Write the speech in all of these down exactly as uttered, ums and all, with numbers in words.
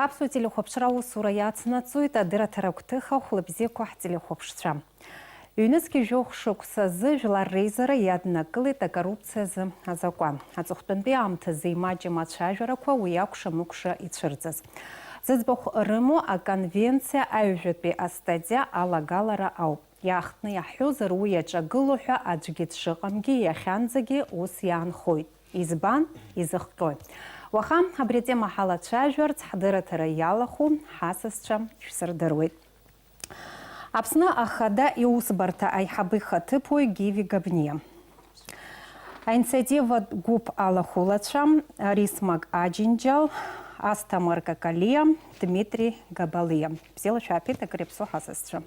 Аԥсуа телехәаԥшра аусура иацнаҵоит адырраҭара агәҭыха. Хәлыбзиақәа ҳтелехәаԥшцәа. Ҩнызқьи жәохә шықәса азы жәлар реизара иаднакылеит акоррупциазы азакәан. Аҵыхәтәантәи аамҭазы имаҷым ацәажәарақәа уи акәша-мыкәша ицәырҵыз. Зыӡбахә рымоу аконвенциа аҩжәатәи астатиа алагалара ауп. Иаахтны иаҳҳәозар, уи иаҿагыло ҳәа аӡәгьы дшыҟамгьы, иахьанӡагьы ус иаанхоит. Избан? Изыхҟьои? Уаха абри атема ҳалацәажәарц ҳдырраҭара иалахәу ҳасасцәа шәсырдыруеит. Аԥсны Ахада иусбарҭа аиҳабы ихаҭыԥуаҩ Гиви Габниа. Аинициативатә гәыԥ алахәылацәа Рисмак Аџьынџьал, Асҭамыр Какалиа, Дмитри Габалиа. Бзиала шәааԥит, акыр иаԥсоу ҳасасцәа.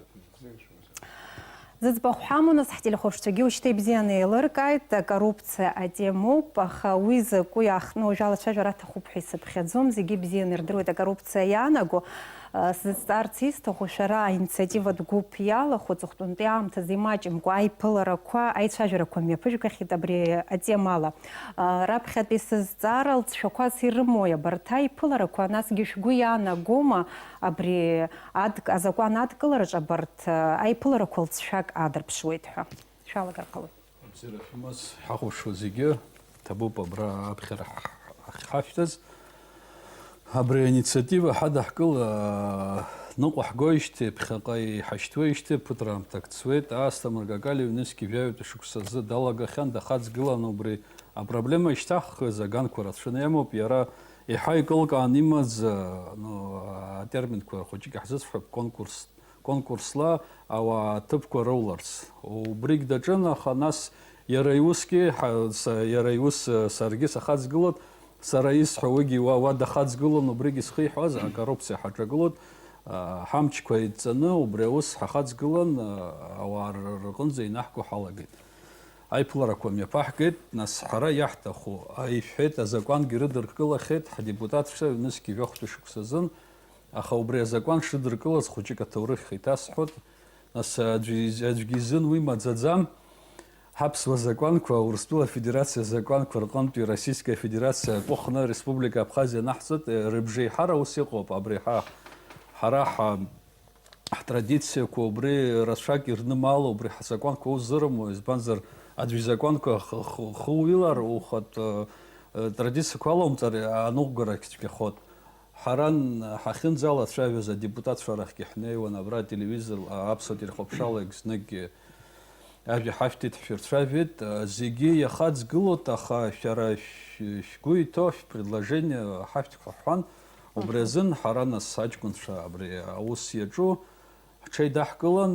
Зыӡбахә ҳамоу, нас, ҳтелехәаԥшцәагьы уажәшьҭа ибзианы еилыркааит, акоррупциа атемоуп, аха уи закәу иаахтны уажәы алацәажәара аҭахуп ҳәа исыԥхьаӡом, зегьы ибзианы ирдыруеит акоррупциа иаанаго. Сзыҵҵаарц исҭаху, шәара аинициативатә гәыԥ иалахәу аҵыхәтәантәи аамҭазы имаҷымкәа аиԥыларақәа, аицәажәарақәа мҩаԥыжәгахьеит абри атемала. Раԥхьатәи сызҵаара алҵшәақәас ирымои абарҭ аиԥыларақәа, насгьы шәгәы иаанагома абри адк-, азакәан адкылараҿ абарҭ аиԥыларақәа лҵшәак аадырԥшуеит ҳәа? Шәалагар ҟалоит. Абзиара шәымаз, ҳахәаԥшуа зегьы, ҭабуп абра аԥхьара ҳ-, ҳ-, ҳахьҳашәҭаз. Абри аинициатива ҳадаҳкыла, ныҟәа ҳгоижьҭеи, ԥхьаҟа иҳашьҭуеижьҭеи ԥыҭраамҭак ҵуеит. Асҭамыр Какалиа ҩнызқьи жәаҩатәи шықәсазы далагахьан, дахаҵгылан убри апроблема ишьҭаҳхыз аганқәа рацәаны иамоуп. Иара еиҳа икылкаан имаз, ну, атерминқәа хәыҷык иаҳзыцәҳап, конкурс конкурсла ауаа аҭыԥқәа роуларц. Убригь даҿын, аха нас иара иусгьы, ҳа-, са-, иара иус, э, саргьы сахаҵгылоит, сара исҳәо уигьы уа, уа дахаҵгылон, убригь исхиҳәоз, акоррупциа ҳаҿагылоит, а, ҳамчқәа еидҵаны, убри аус ҳахаҵгылан, а, ауаа р-, рҟынӡа инаҳго ҳалагеит. Аиԥыларақәа мҩаԥаҳгеит, нас ҳара иаҳҭаху, ишәҳәеит, азакәангьы рыдыркылахьеит, ҳдепутатцәа ҩнызқьи жәохәтәи шықәсазын, Аха убри азакәан шыдыркылаз хәыҷык аҭоурых иҭасҳәоит. Нас аӡәы из-, аӡәгьы изын уи маӡаӡам. Ҳаԥсуа закәанқәа, Урыстәыла Афедерациа азакәанқәа рҟынтәи Российская Федерациа аҟәыхны Республика Абхазиа анаҳҵоит, э, рыбжеиҳара ус иҟоуп. Абри ҳа, ҳара ҳа, ҳтрадициақәа убри рацәак ирнымаало, убри ҳзакәанқәа узырымуа, избанзар, аӡәы изакәанқәа х-, х-, хыуилар, ухатә, э, традициақәа алоумҵар, аныҟәгарагь цәгьахоит. Ҳара н-, ҳахьынӡалацәажәоз адепутатцәа рахьгьы ҳнеиуан, абра ателевизор, а, аԥсуа телехәаԥшрала еснагь ажәа ҳашәҭеит, ҳшәырцәажәеит, а, зегьы иахаҵгылоит, аха шәара шә-, шәгәы иҭоу шәпредложение ҳашәҭ ҳәа ҳҳәан, убри азын ҳара нас аҷкәынцәа абри аус иаҿу ҳҽеидаҳкылан,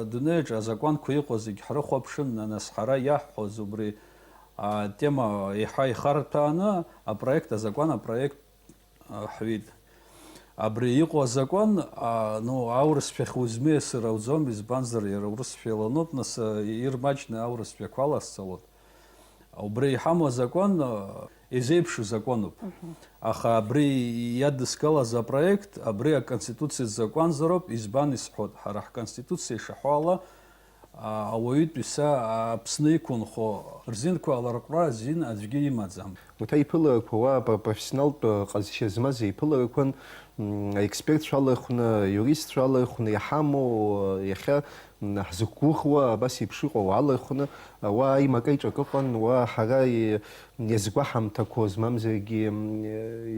адунеиаҿ азакәанқәа иҟоу зегь ҳрыхәаԥшын, нас ҳара иаҳҳәоз убри атема еиҳа ихарҭәааны апроект, азакәан апроект ҳәит. Абри иҟоу азакәан, а, ну, аурысшәахь узмиасыр ауӡом, избанзар, иара урысшәа еиланоуп, нас, а, ирмаҷны аурысшәақәа аласҵалоит. Убри иҳамоу азакәан, а, изеиԥшу закәануп. Мгм. Аха абри иадыскылаз апроект, абри аконституциатә закәанзароуп, избан исҳәоит, ҳара ҳконституциа ишаҳәо ала, А, ауаҩытәыҩса Аԥсны иқәынхо рзинқәа аларҟәра азин аӡәгьы имаӡам. Урҭ аиԥыларақәа уа пр-, профессионалтә ҟазшьа змаз еиԥыларақәан, м, аекспертцәа алархәны, аиуристцәа алархәны иҳамоу, иахьа, м, ҳзықәгәыӷуа, абас еиԥш иҟоу алархәны, уа аимак-аиҿак ыҟан, уа ҳара и-, иазгәаҳамҭақәоз, мамзаргьы, м,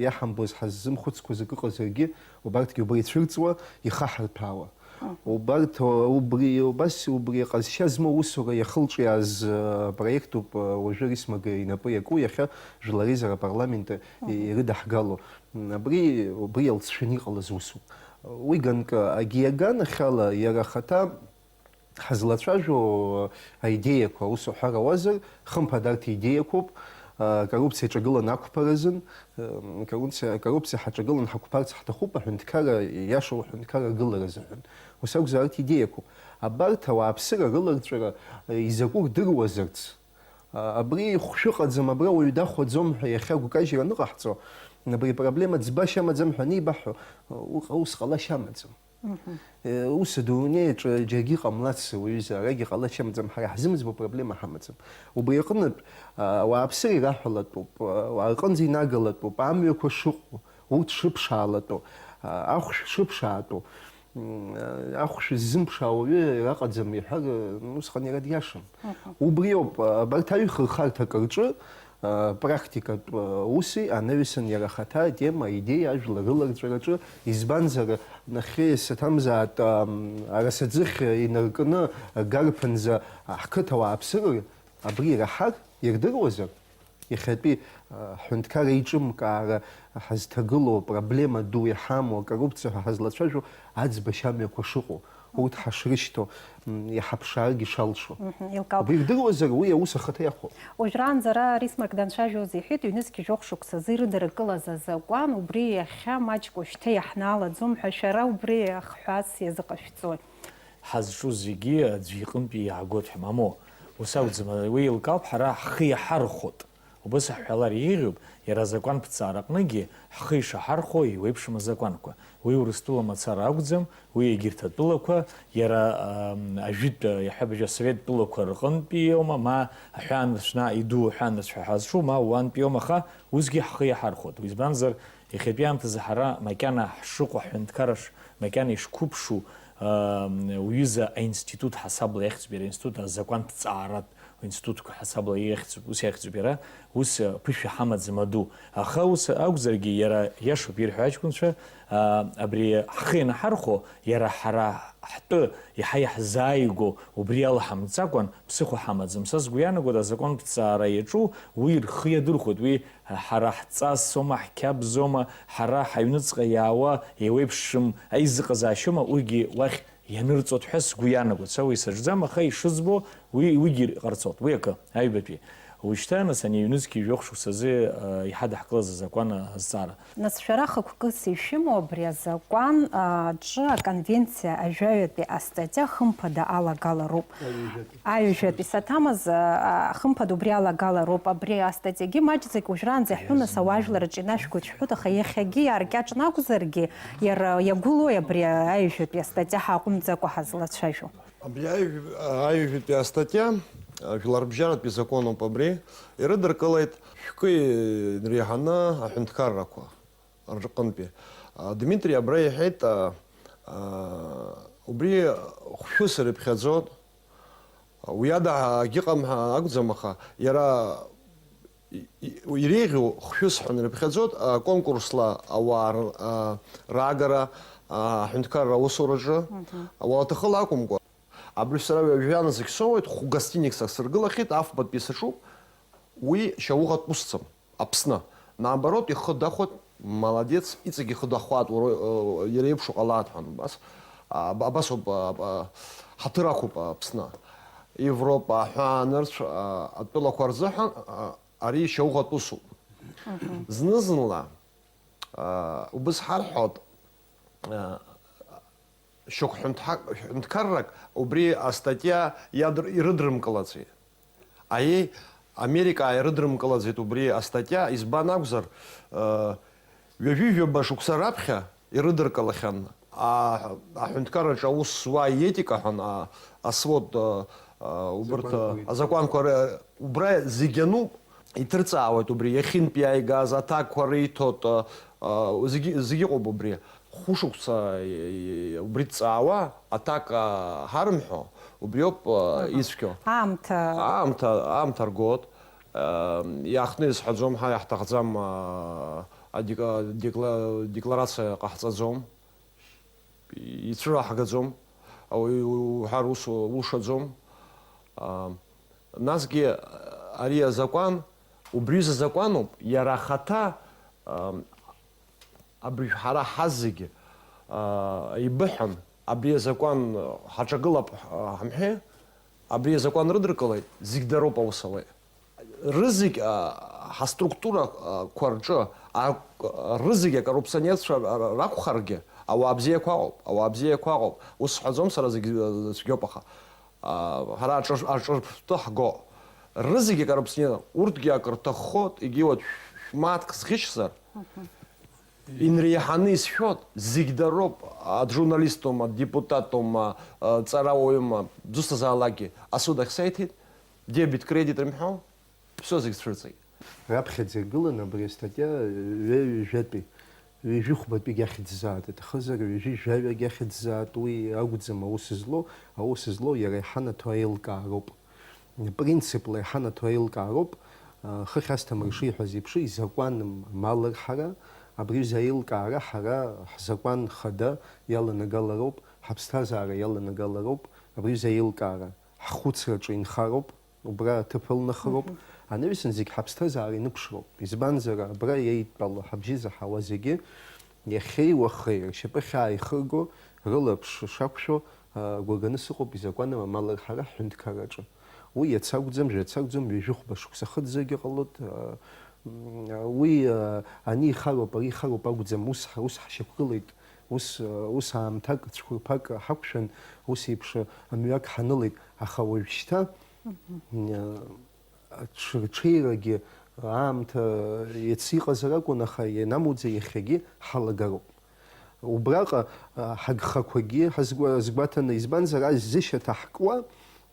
иаҳамбоз, ҳаззымхәыцқәоз акы ыҟазаргьы, убарҭгьы убра ицәырҵуа, ихаҳарҭәаауа. Мгм. Убарҭ, убри, убас, убри аҟазшьа змоу аусура иахылҿиааз, э, проектуп, э, уажәы Рисмага инапы иаку, иахьа Жәлар реизара апарламент, э, Мгм. ирыдаҳгало. М, абри, убри иалҵшәаны иҟалаз усуп. Уи ганкы агьиаганахьала иара ахаҭа ҳазлацәажәо аидеиақәа, ус уҳәар ауазар, хымԥада арҭ идеиақәоуп, а, коррупциа иаҿагыланы ақәԥаразын, м, коррупциа, коррупциа ҳаҿагыланы ҳақәԥарц ҳҭахуп, аҳәынҭқарра, иашоу аҳәынҭқарра агылара азыҳәан. Ус акәзар, арҭ идеиақәоуп. Абарҭ ауааԥсыра рыларҵәара, а, изакәу рдыруазарц, а, абри хәшәы ыҟаӡам, абра уаҩ дахәаӡом ҳәа иахьа агәкажьра аныҟаҳҵо, абри апроблема ӡбашьа амаӡам ҳәа анеибаҳҳәо, а, уҟа-, ус ҟалашьа амаӡам. Мгм. Э, ус адунеиаҿы џьаргьы иҟамлац, уаҩыза, арагь иҟалашьа амаӡам, ҳара ҳзымӡбо проблема ҳамаӡам. Убри аҟынтә, а, ауааԥсыра ираҳәалатәуп, а, ауаа рҟынӡа инагалатәуп, амҩақәа шыҟоу, Урҭ шыԥшаалатәу, ахәшә шыԥшаатәу, ахәшә ззымԥшаауа уаҩы аҟаӡам иҳәар, усҟан иара диашам. Убриоуп, абарҭ аҩхырхарҭак рҿы, практикатә уси анаҩсан иара ахаҭа атема, аидеиа, ажәлар рыларҵәараҿы, избанзар, нахьхьи саҭамзаат, арасаӡыхь инаркны Гарԥынӡа ҳқыҭа ауааԥсыра абри ираҳар, ирдыруазар, иахьатәи, а, ҳҳәынҭқарра еиҿымкаара ҳазҭагылоу, апроблема ду иҳамоу, акоррупциа ҳәа ҳазлацәажәо аӡбашь амҩақәа шыҟоу, урҭ ҳашрышьҭоу, м, иҳаԥшааргьы шалшо. Мгм, еилкаауп. Абри ирдыруазар, уи аус ахаҭа иахәо. Уажәраанӡа ара Рисмарк данцәажәоз иҳәеит, ҩнызқь жәохә шықәсазы ирыдыркылаз азакәан, убри иахьа маҷк уажәшьҭа иаҳнаалаӡом ҳәа, шәара убри ахҳәаас иазыҟашәҵои? Ҳазҿу зегьы аӡәы иҟынтәи иаагоит ҳәа, мамоу, ус акәӡам, уи еилкаауп, ҳара ҳхы иаҳархәоит. Убас ҳҳәалар еиӷьуп, иара азакәан ԥҵаараҟныгьы ҳхы ишаҳархәо еиуеиԥшым азакәанқәа. Уи Урыстәыла мацара акәӡам, уи егьырҭ атәылақәа, иара, ам, ажәытә, иаҳҳәап, ажәа Асовет тәылақәа рҟынтәи иоума, ма аҳәаанырцә, наҟ иду аҳәаанырцә ҳәа ҳазҿу, ма уантәи иоума, аха усгьы ҳхы иаҳархәоит. Уи избанзар, иахьатәи аамҭазы ҳара макьана ҳшыҟоу, ҳҳәынҭқарра ш-, макьана ишқәыԥшу, ам, уҩыза аинститут ҳасабла иахьӡуп иара, аинститут азакәанҭҵааратә институтқәа ҳасабла иахьӡуп, ус иахьӡуп иара, ус, а, ԥышәа ҳамаӡам аду. Аха ус акәзаргьы, иара иашоуп ирҳәо аҷкәынцәа, а, абри ҳхы ианаҳархәо, иара ҳара ҳтәы иаҳа иаҳзааигәоу убри ала ҳамҵакәан, ԥсыхәа ҳамаӡам. Са сгәы иаанагоит, азакәанҭҵаара иаҿу уи рхы иадырхәоит, уи ҳара ҳҵасома, ҳқьабзома, ҳара ҳаҩныҵҟа иаауа еиуеиԥшым аизыҟазаашьома, уигьы уахь ианырҵоит ҳәа сгәы иаанагоит. Са уи саҿӡам, аха ишызбо, уи, уигьы ҟарҵоит. Уи акы, аҩбатәи. Уажәшьҭа, нас, ани ҩнызқьи жәохә шықәсазы, а, иҳадаҳкылаз азакәан азҵаара. Нас шәара хықәкыс ишәымоу абри азакәан, а, аҿы аконвенциа ажәаҩатәи астатиа хымԥада алагалароуп. Аҩажәатәи. Аҩажәатәи саҭамыз, а, а, хымԥада убри алагалароуп. Абри астатиагьы маҷӡак уажәраанӡа иаҳҳәон, нас ауаажәларраҿы инашәкуеит шәҳәоит, аха иахьагьы иааркьаҿны акәзаргьы, иара иагәылои абри аҩажәатәи астатиа ҳааҟәымҵӡакәа ҳазлацәажәо? Абри аҩажә-, аҩажәатәи астатиа, а, жәларбжьаратәи законуп абри, ирыдыркылеит шәкы инреиҳаны аҳәынҭқаррақәа рҟынтәи. А, Дмитри абра иҳәеит, а, а, убри хәшәыс ирыԥхьаӡоит, уи ада агьыҟам ҳәа акәӡам, аха иара и-, и-, иреиӷьу хәшәыс ҳәа ирыԥхьаӡоит, а, конкурсла ауаа р-, а, раагара, а, аҳәынҭқарра аусураҿы, мгм, уалаҭахыла акәымкәа. Абри сара ҩажәа зегь соуеит, хә-, гостиницак сыргылахьеит, афбатәи саҿуп, уи шьауӷатә усӡам. Аԥсны. Наоборот, ихы дахәоит, молодец, иҵегь ихы дахәаат, уара, э, иара еиԥшу ҟалаат ҳәа, убас, а, аб-, абас ауп, а, а, ҳаҭыр ақәуп Аԥсны. Европа аҳәаанырцә, а, атәылақәа рзыҳәан, а, ари шьауӷатә усуп. Мгм. Зны-зынла, а, убыс ҳарҳәоит, а, шьоук ҳәынҭҳа-, ҳәынҭқаррак убри астатиа иадр-, ирыдрымкылаӡеит. Аиеи, Америкаа ирыдрымкылаӡеит убри астатиа, избан акәзар, э, ҩажәи жәаба шықәса раԥхьа ирыдыркылахьан, а-, аҳәынҭқарраҿы аус зуа иетика ҳәа, а-, асвод, а-, а-, убарҭ, а-, Азакәанқәа. Азакәанқәа ры-, убра зегь ануп, иҭырҵаауеит убри, иахьынтәи иааигаз аҭакқәа риҭоит, а-, а-, зегьы, зегь ыҟоуп убри. Хәышықәса, и-, и-, убри дҵаауа, аҭак, а, ҳарымҳәо, убриоуп, а, Аҳа. Ицәгьоу. Аамҭа. Аамҭа, аамҭа ргоит. Иаахтны изҳәаӡом, ҳа иаҳҭахӡам, а, адек-, адекла-, декларациа ҟаҳҵаӡом, ицәыраҳгаӡом, ауаҩы уҳәар ус улшаӡом. А, насгьы ари азакәан, убри изы закәануп, иара ахаҭа, а, Абыржә ҳара ҳазегьы, аа, еибыҳәан, абри азакәан ҳаҿагылап, ҳа-, ҳамҳәеи, абри азакәан рыдыркылеит, зегь дароуп аус ауеит. Рызегь, аа, ҳаструктурақәа рҿы, а-, рызегь акоррупционерцәа ра-, ра-, ракәхаргьы, ауаа бзиақәа ыҟоуп, ауаа бзиақәа ыҟоуп. Ус сҳәаӡом сара зегь, э, цәгьоуп, аха, аа, ҳара аҿыр-, аҿырԥштәы ҳго. Рызегь акоррупционер, урҭгьы акыр рҭаххоит, егьиуа шә-, шә-, мааҭк зӷьычзар, Мгм. Инреиҳаны исшәоит, зегь дароуп, аџьурналистума, адепутатума, ҵарауаҩума, дызусҭазаалакгьы асуд ахь сеиҭеит, дебит, кредит рымҳәо, все зегь цәырҵит. Раԥхьаӡа иргыланы абри астатиа ҩажәатәи, ҩажәихәбатәигь ахьӡзаатит, аҭахызар ҩажәи жәаҩагь ахьӡзаат, уи акәӡам аус злоу, аус злоу иара иҳанаҭо аилкаароуп. Принципла иҳанаҭо аилкаароуп, а, хыхь Асҭамыр шиҳәаз еиԥш, изакәаным амал ырҳара, абри аҩыза аилкаара ҳара ҳзакәан хада иаланагалароуп, ҳаԥсҭазаара иаланагалароуп, абри аҩыза аилкаара ҳхәыцраҿы инхароуп, убра аҭыԥ ылнахроуп. Мгм. Анаҩсан зегь ҳаԥсҭазаара иныԥшроуп. Избанзар, абра еидтәалоу ҳабжьы заҳауа зегьы, иахьеи уахеи ршьапы ахьааихырго, рылаԥш шақәшәо, а, гәаганы сыҟоуп изакәаным амал ырҳара ҳҳәынҭқарраҿы. Уи иац акәӡам, жәац акәӡам, ҩажәихәба шықәса ахыҵзаргьы ҟалоит. А, м, уи, а, ани ихароуп, ари ихароуп акәӡам, ус ҳ-, ус ҳшьақәгылеит, ус, а, ус аамҭак, цәқәырԥак ҳақәшәан, ус еиԥш, а, мҩак ҳанылеит, аха уажәшьҭа, м, а, аҽ-, рҽеирагьы аамҭа иацы иҟазар акәын, аха ианамуӡа иахьагьы ҳалагароуп. Убраҟа, а, ҳагхақәагьы ҳазгәа-, згәаҭаны, избанзар, ас зышьаҭа ҳкуа,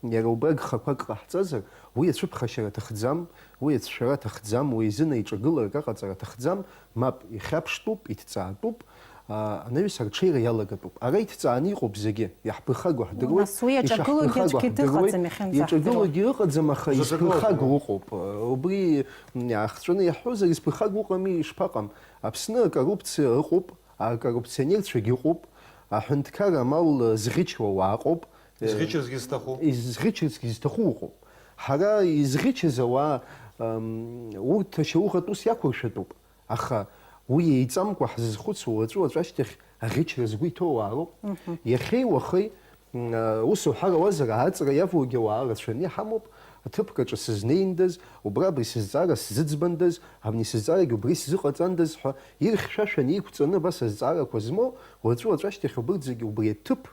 иара убра гхақәак ҟаҳҵазар, уи ацәыԥхашьара аҭахӡам, уи ацәшәара аҭахӡам, уи изын аиҿагыларак аҟаҵара аҭахӡам, мап, ихьаԥштәуп, иҭҵаатәуп, а, анаҩс арҽеира иалагатәуп. Ара иҭҵааны иҟоуп зегьы, иаҳԥырхагоу ҳдыруеит, Нас уи иаҿагылогьы ишаҳԥырхагоу аӡәгьы ҳдыруеит, дыҟаӡам иахьынӡаҳдыруа. Иаҿагылогьы ыҟаӡам, аха Изакәыхагоу. Изԥырхагоу ыҟоуп. Убри, м, иаахҵәаны иаҳҳәозар, изԥырхагоу ыҟами, ишԥаҟам? Аԥсны акоррупциа ыҟоуп, акоррупционерцәагьы ыҟоуп, аҳәынҭқарра амал зӷьычуа уаа ыҟоуп. Изӷьычырцгьы зҭаху. Изӷьычырцгьы зҭаху ыҟоуп. Ҳара изӷьычыз ауаа, ам, урҭ ашьауӷатә ус иақәыршәатәуп. Аха уи еиҵамкәа ҳзызхәыцуа уаҵәы-уаҵәы ашьҭахь аӷьычра згәы иҭоу ауаа роуп. Мгм. Иахьеи уахеи, м, а, ус уҳәар ауазар, ааҵра иавоугьы ауаа рацәаны иҳамоуп, аҭыԥк аҿы сызнеиндаз, убра абри сызҵаара сзыӡбандаз, абни сызҵаарагь убри сзыҟаҵандаз ҳәа ирхьшәашәаны еиқәҵаны абас азҵаарақәа змоу, уаҵәы-уаҵәы ашьҭахь убырҭ зегьы убри аҭыԥ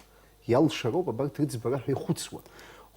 иалшароуп абарҭ рыӡбара ҳәа ихәыцуа.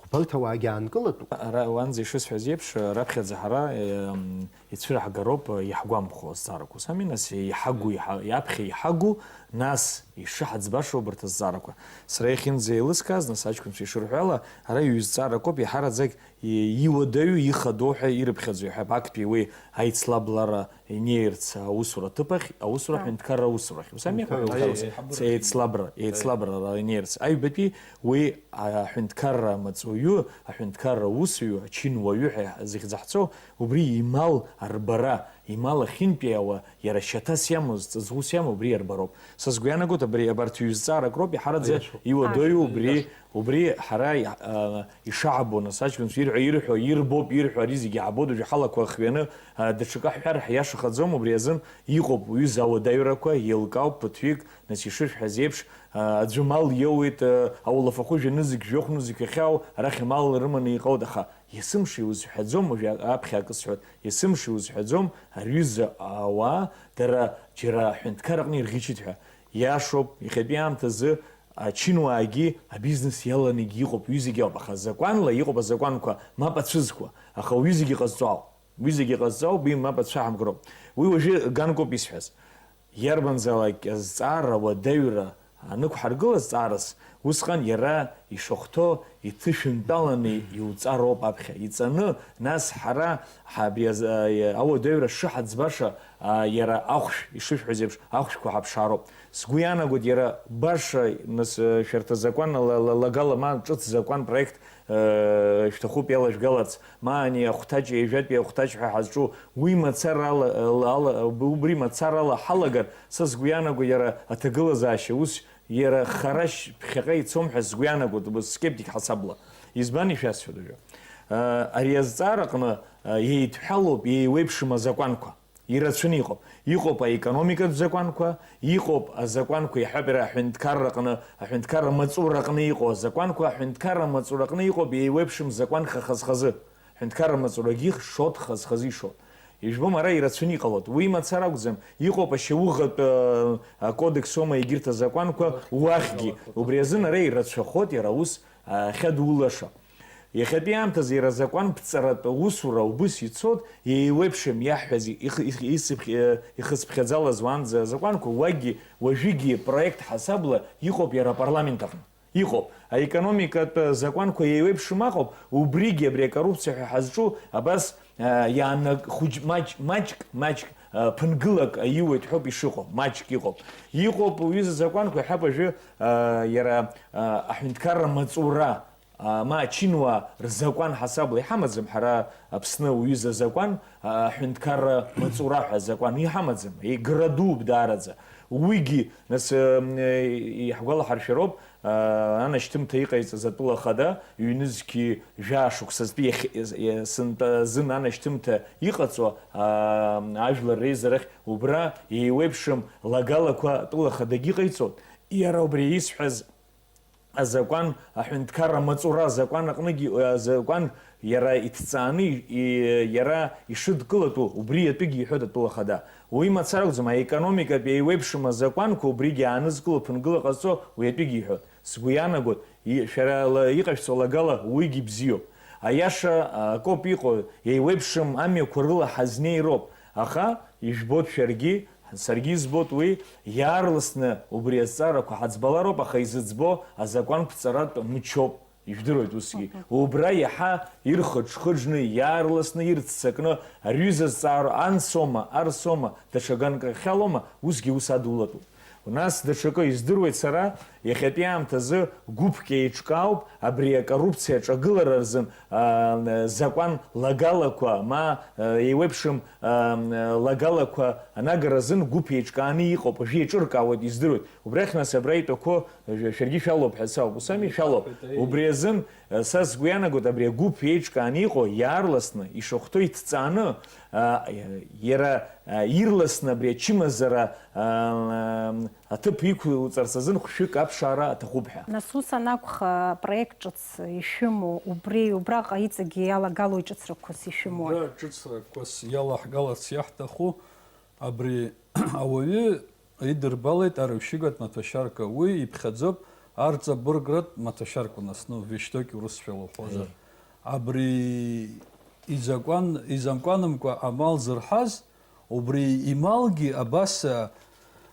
Убарҭ ауаагьы аанкылатәуп. Ара-, уанӡа ишысҳәаз еиԥш, раԥхьаӡа ҳара, э, м, ицәыраҳгароуп, э, иаҳгәамԥхо азҵаарақәа. Ус ами, нас, иҳагу, иҳа-, иаԥхьа иҳагу, нас ишыҳаӡбаша убарҭ азҵаарақәа. Сара иахьынӡаеилыскааз, нас, аҷкәынцәа ишырҳәо ала, ара ҩызҵааракоуп, иаҳараӡак и-, иуадаҩу, ихадоу ҳәа ирыԥхьаӡои ҳәа, актәи уи аицлабрала инеирц аусура аҭыԥахь, аусура Аҳ. аҳәынҭқарра аусурахь. Ус ами? Аҳәынҭқарра Аҳәынҭқарра ус. еицлабра, еицлабрала инеирц. Аҩбатәи уи аҳәынҭқарра амаҵуҩы, аҳәынҭқарра аусуҩы, ачынуаҩы ҳәа зыхьӡаҳҵо, убри имал арбара, имал ахьынтәиаауа, иара шьаҭас иамоу, ҵаҵӷәыс иамоу, убри иарбароуп. Са сгәы иаанагоит, абри, абарҭ ҩызҵаарак роуп, иаҳараӡа Аиашоуп. иуадаҩу Аиашоуп, убри иаша. Убри ҳара, а, ишаҳбо, нас, аҷкәынцәа ирҳәо, ирҳәо, ирбоуп, ирҳәо, ари зегьы ҳабоит, уажәы ҳалақәа хҩаны, а, даҽакы ҳҳәар ҳиашахаӡом, убри азын иҟоуп уҩыза ауадаҩрақәа, еилкаауп ԥыҭҩык, нас, ишышәҳәаз еиԥш, а, аӡәы мал иоуеит, а, аулафахәы жәанызқь, жәохә нызқь иахьаау, арахь амал рыманы иҟоуп, аха есымша иузҳәаӡом, уажәы аԥхьа акы сҳәоит, есымша иузҳәаӡом, ари ҩыза ауаа, дара џьара аҳәынҭқар аҟны ирӷьычит ҳәа. Иашоуп, иахьатәи аамҭазы ачынуаагьы абизнес иаланагьы иҟоуп, уи зегьы ауп, аха закәанла иҟоуп азакәанқәа мап ацәызкуа, аха уи зегьы ҟазҵо ауп. Уи зегьы ҟазҵо ауп, уи мап ацәаҳамкроуп. Уи уажәы ганкоуп исҳәаз. Иарбанзаалак азҵаара, уадаҩра анықәҳаргыла зҵаарас, усҟан иара ишахәҭоу иҭышәынтәаланы иуҵароуп аԥхьа. Иҵаны, нас ҳара ҳа-, абри аз-, а, ауадаҩра шыҳаӡбаша, а, иара ахәшә, ишышәҳәаз еиԥш, ахәшәқәа ҳаԥшаароуп. Сгәы иаанагоит, иара баша, нас, э, шәарҭ азакәан ла-, ла-, лагала ма ҿыц закәан проект, э, шәҭахуп иалажәгаларц, ма ани ахәҭаҷ, ҩажәатәи ахәҭаҷ ҳәа ҳазҿу, уи мацарала, э, ла-, ала, убри мацарала ҳалагар, са сгәы иаанагоит, иара аҭагылазаашьа ус, иара харашь ԥхьаҟа ицом ҳәа сгәы иаанагоит, убас скептик ҳасабла. Избан ишәасҳәоит уажәы? Э, ари азҵаара аҟны, э, еидҳәалоуп, еиуеиԥшым азакәанқәа. Ирацәаны иҟоуп. Иҟоуп аекономикатә закәанқәа, иҟоуп азакәанқәа, иаҳҳәап, иара аҳәынҭқарраҟны, аҳәынҭқарра маҵураҟны иҟоу азакәанқәа, аҳәынҭқарра маҵураҟны иҟоуп еиуеиԥшым закәанқәа хаз-хазы. Аҳәынҭқарра маҵурагьы шот хаз-хазы ишот. Ижәбом, ара ирацәаны иҟалоит. Уи мацара акәӡам, иҟоуп ашьауӷатә, э, акодекс аума егьырҭ азакәанқәа уахьгьы. Убри азын ара ирацәахоит иара ус, э, ахьадулаша. Иахьатәи аамҭазы иара азакәанԥҵаратә усура убыс ицоит, еиуеиԥшым иаҳҳәаз ихы-, ихы-, исыԥхь-, ихыцԥхьаӡалаз уаанӡа азакәанқәа, уагьы уажәыгьы проект ҳасабла иҟоуп иара апарламент аҟны. Иҟоуп. Аекономикатә закәанқәа еиуеиԥшым аҟоуп, убригьы абри акоррупциа ҳәа ҳазҿу абас, а, иаанаг-, хәыҷ-, маҷ-, маҷк, маҷк ԥынгылак аиуеит ҳәоуп ишыҟоу, маҷк иҟоуп. Иҟоуп уҩыза закәанқәа, иҳәап, уажәы, а, иара, а, аҳәынҭқарра маҵура, а, ма ачинуаа рзакәан ҳасабла иҳамаӡам ҳара Аԥсны уҩыза закәан, а, аҳәынҭқарра маҵура ҳәа азакәан иҳамаӡам, егра дууп даараӡа. Уигьы, нас, э, иаҳгәалаҳаршәароуп, а, анашьҭымҭа иҟаиҵаз атәыла ахада, ҩнызқьи жәаа шықәсазтәи иахь-, е-, сынтәа азын анашьҭымҭа иҟаҵо, а, ажәлар реизарахь убра еиуеиԥшым лагалақәа атәыла ахадагьы иҟаиҵоит. Иара убри исҳәаз азакәан, аҳәынҭқарра маҵура азакәан аҟныгьы, азакәан иара иҭҵааны, и-, иара ишыдкылатәу убри атәыгьы иҳәоит атәыла ахада. Уи мацара акәӡам, аекономикатә еиуеиԥшым азакәанқәа убригьы аанызкыло ԥынгыла ҟазҵо уи атәыгьы иҳәоит. Сгәы иаанагоит, и-, шәара ла-, иҟашәҵо лагала уигьы бзиоуп. Аиаша, а, акоуп иҟоу, еиуеиԥшым амҩақәа рыла ҳазнеироуп, аха ижәбоит шәаргьы, саргьы избоит уи, иаарласны убри азҵаарақәа ҳаӡбалароуп, аха изыӡбо азакәанқәҵаратә мчоуп, ижәдыруеит усгьы. Мгм. Убра иаҳа ирхыџ-хыџны, иаарласны ирццакны, рҩыза зҵаара ансоума, арсоума, даҽа ганкахьалоума, усгьы ус адулатәуп. Нас даҽакы издыруеит сара, иахьатәи аамҭазы гәыԥк еиҿкаауп абри акоррупциа аҿагылара рзын, а, закәан лагалақәа, ма, а, еиуеиԥшым, а, лагалақәа анагара азын гәыԥ еиҿкааны иҟоуп, уажәы еиҿыркаауеит, издыруеит. Убрахь, нас, абра итәақәо, шәаргьы шәалоуп ҳәа сауп, ус ами, шәалоуп. Убри азын, а, са сгәы иаанагоит, абри агәыԥ еиҿкааны иҟоу иаарласны, ишахәҭоу иҭҵааны, а, иара, а, ирласны абри ачымазара, а, аҭыԥ иқәуҵарц азын хәшәык аԥшаара аҭахуп ҳәа. Нас ус анакәха, апроект ҿыц ишәымоу, убри, убраҟа иҵегьы иалагало иҿыцрақәас ишәымоу? Убра ҿыцрақәас иалаҳгаларц иаҳҭаху абри ауаҩы идырбалеит арыҩшьыгатә маҭәашьарка. Уи иԥхьаӡоуп арҵабыргратә маҭәашьарка, нас, ну, вещдоки урысшәала уҳәозар. Аиеи. Абри изакәан, изамкәанымкәа амал зырҳаз, убри ималгьы абас, а,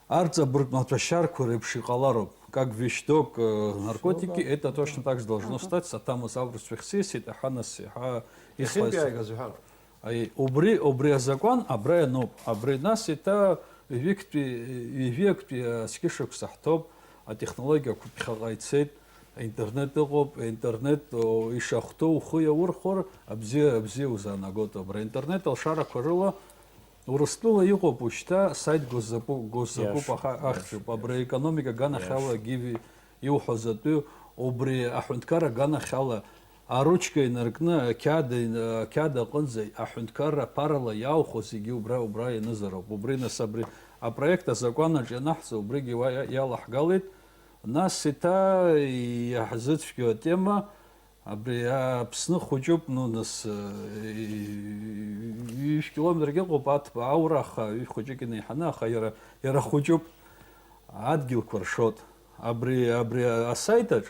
арҵабыргтә маҭәашьарқәа реиԥш иҟалароуп. Как вещдок, э, наркотики, это точно так же должно стать, саҭамыз аурысшәа ихсисит, аҳанас иаҳа Иахьынтәи исҳәаз. Ааигаз уҳәа. Аи, убри, убри азакәан абра иануп. Абри нас еиҭа ҩажәиктәи, ҩажәиактәи, а, зқьышықәса ҳҭоуп, атехнологиақәа ԥхьаҟа ицеит, аинтернет ыҟоуп, аинтернет, о, ишахәҭоу ухы иаурхәар, абзиа, абзиа узаанагоит. Абра аинтернет алшарақәа рыла Урыстәыла иҟоуп ушьҭа сайт госзакәу-, госзакәуп Иашоуп, аха-, ахьӡуп. Иашоуп, Абра иашоуп. Аекономика аганахьала Иашоуп. Гиви иуҳәоз атәы, убри аҳәынҭқар аганахьала Аручка инаркны, ақьаад, ақьаад аҟынӡа аҳәынҭқарра аԥарала иааухәо зегьы убра, убра ианызароуп. Убри, нас, абри апроект азакәанаҿ ианаҳҵо, убригьы уа иа-, иалаҳгалеит. Нас еиҭа иаҳзыцәгьоу атема, абри Аԥсны хәыҷуп, ну, нас, ҩышә километргьы ыҟоуп аҭбаа аура, аха ҩышә хәыҷык инеиҳаны, аха иара, иара хәыҷуп, адгьылқәа ршоит. Абри, абри асаит аҿ,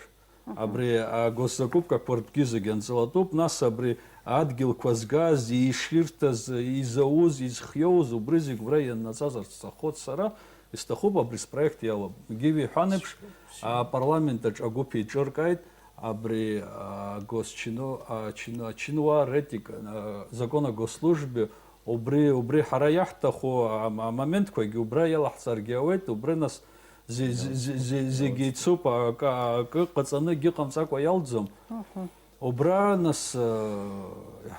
Абри агосзакупкақәа ртәгьы зегьы анҵалатәуп, нас абри адгьылқәа згаз, иширҭаз, изауз, изхиоуз, убри зегь убра ианнаҵазарц сҭаххоит сара, исҭахуп абри спроект иалам. Гиви иҳәан еиԥш, апарламент аҿы агәыԥ еиҿыркааит, абри агосчино-, ачино-, ачинуаа ретик, а, закон о госслужбе, убри, убри ҳара иаҳҭаху ам-, амоментқәагьы убра иалаҳҵаргьы ауеит, убри нас Зе-, зе-, зе-, зе-, зегьы ицуп, акы, акы ҟаҵаны егьыҟамҵакәа иалӡом. Мгм. Убра, нас, э,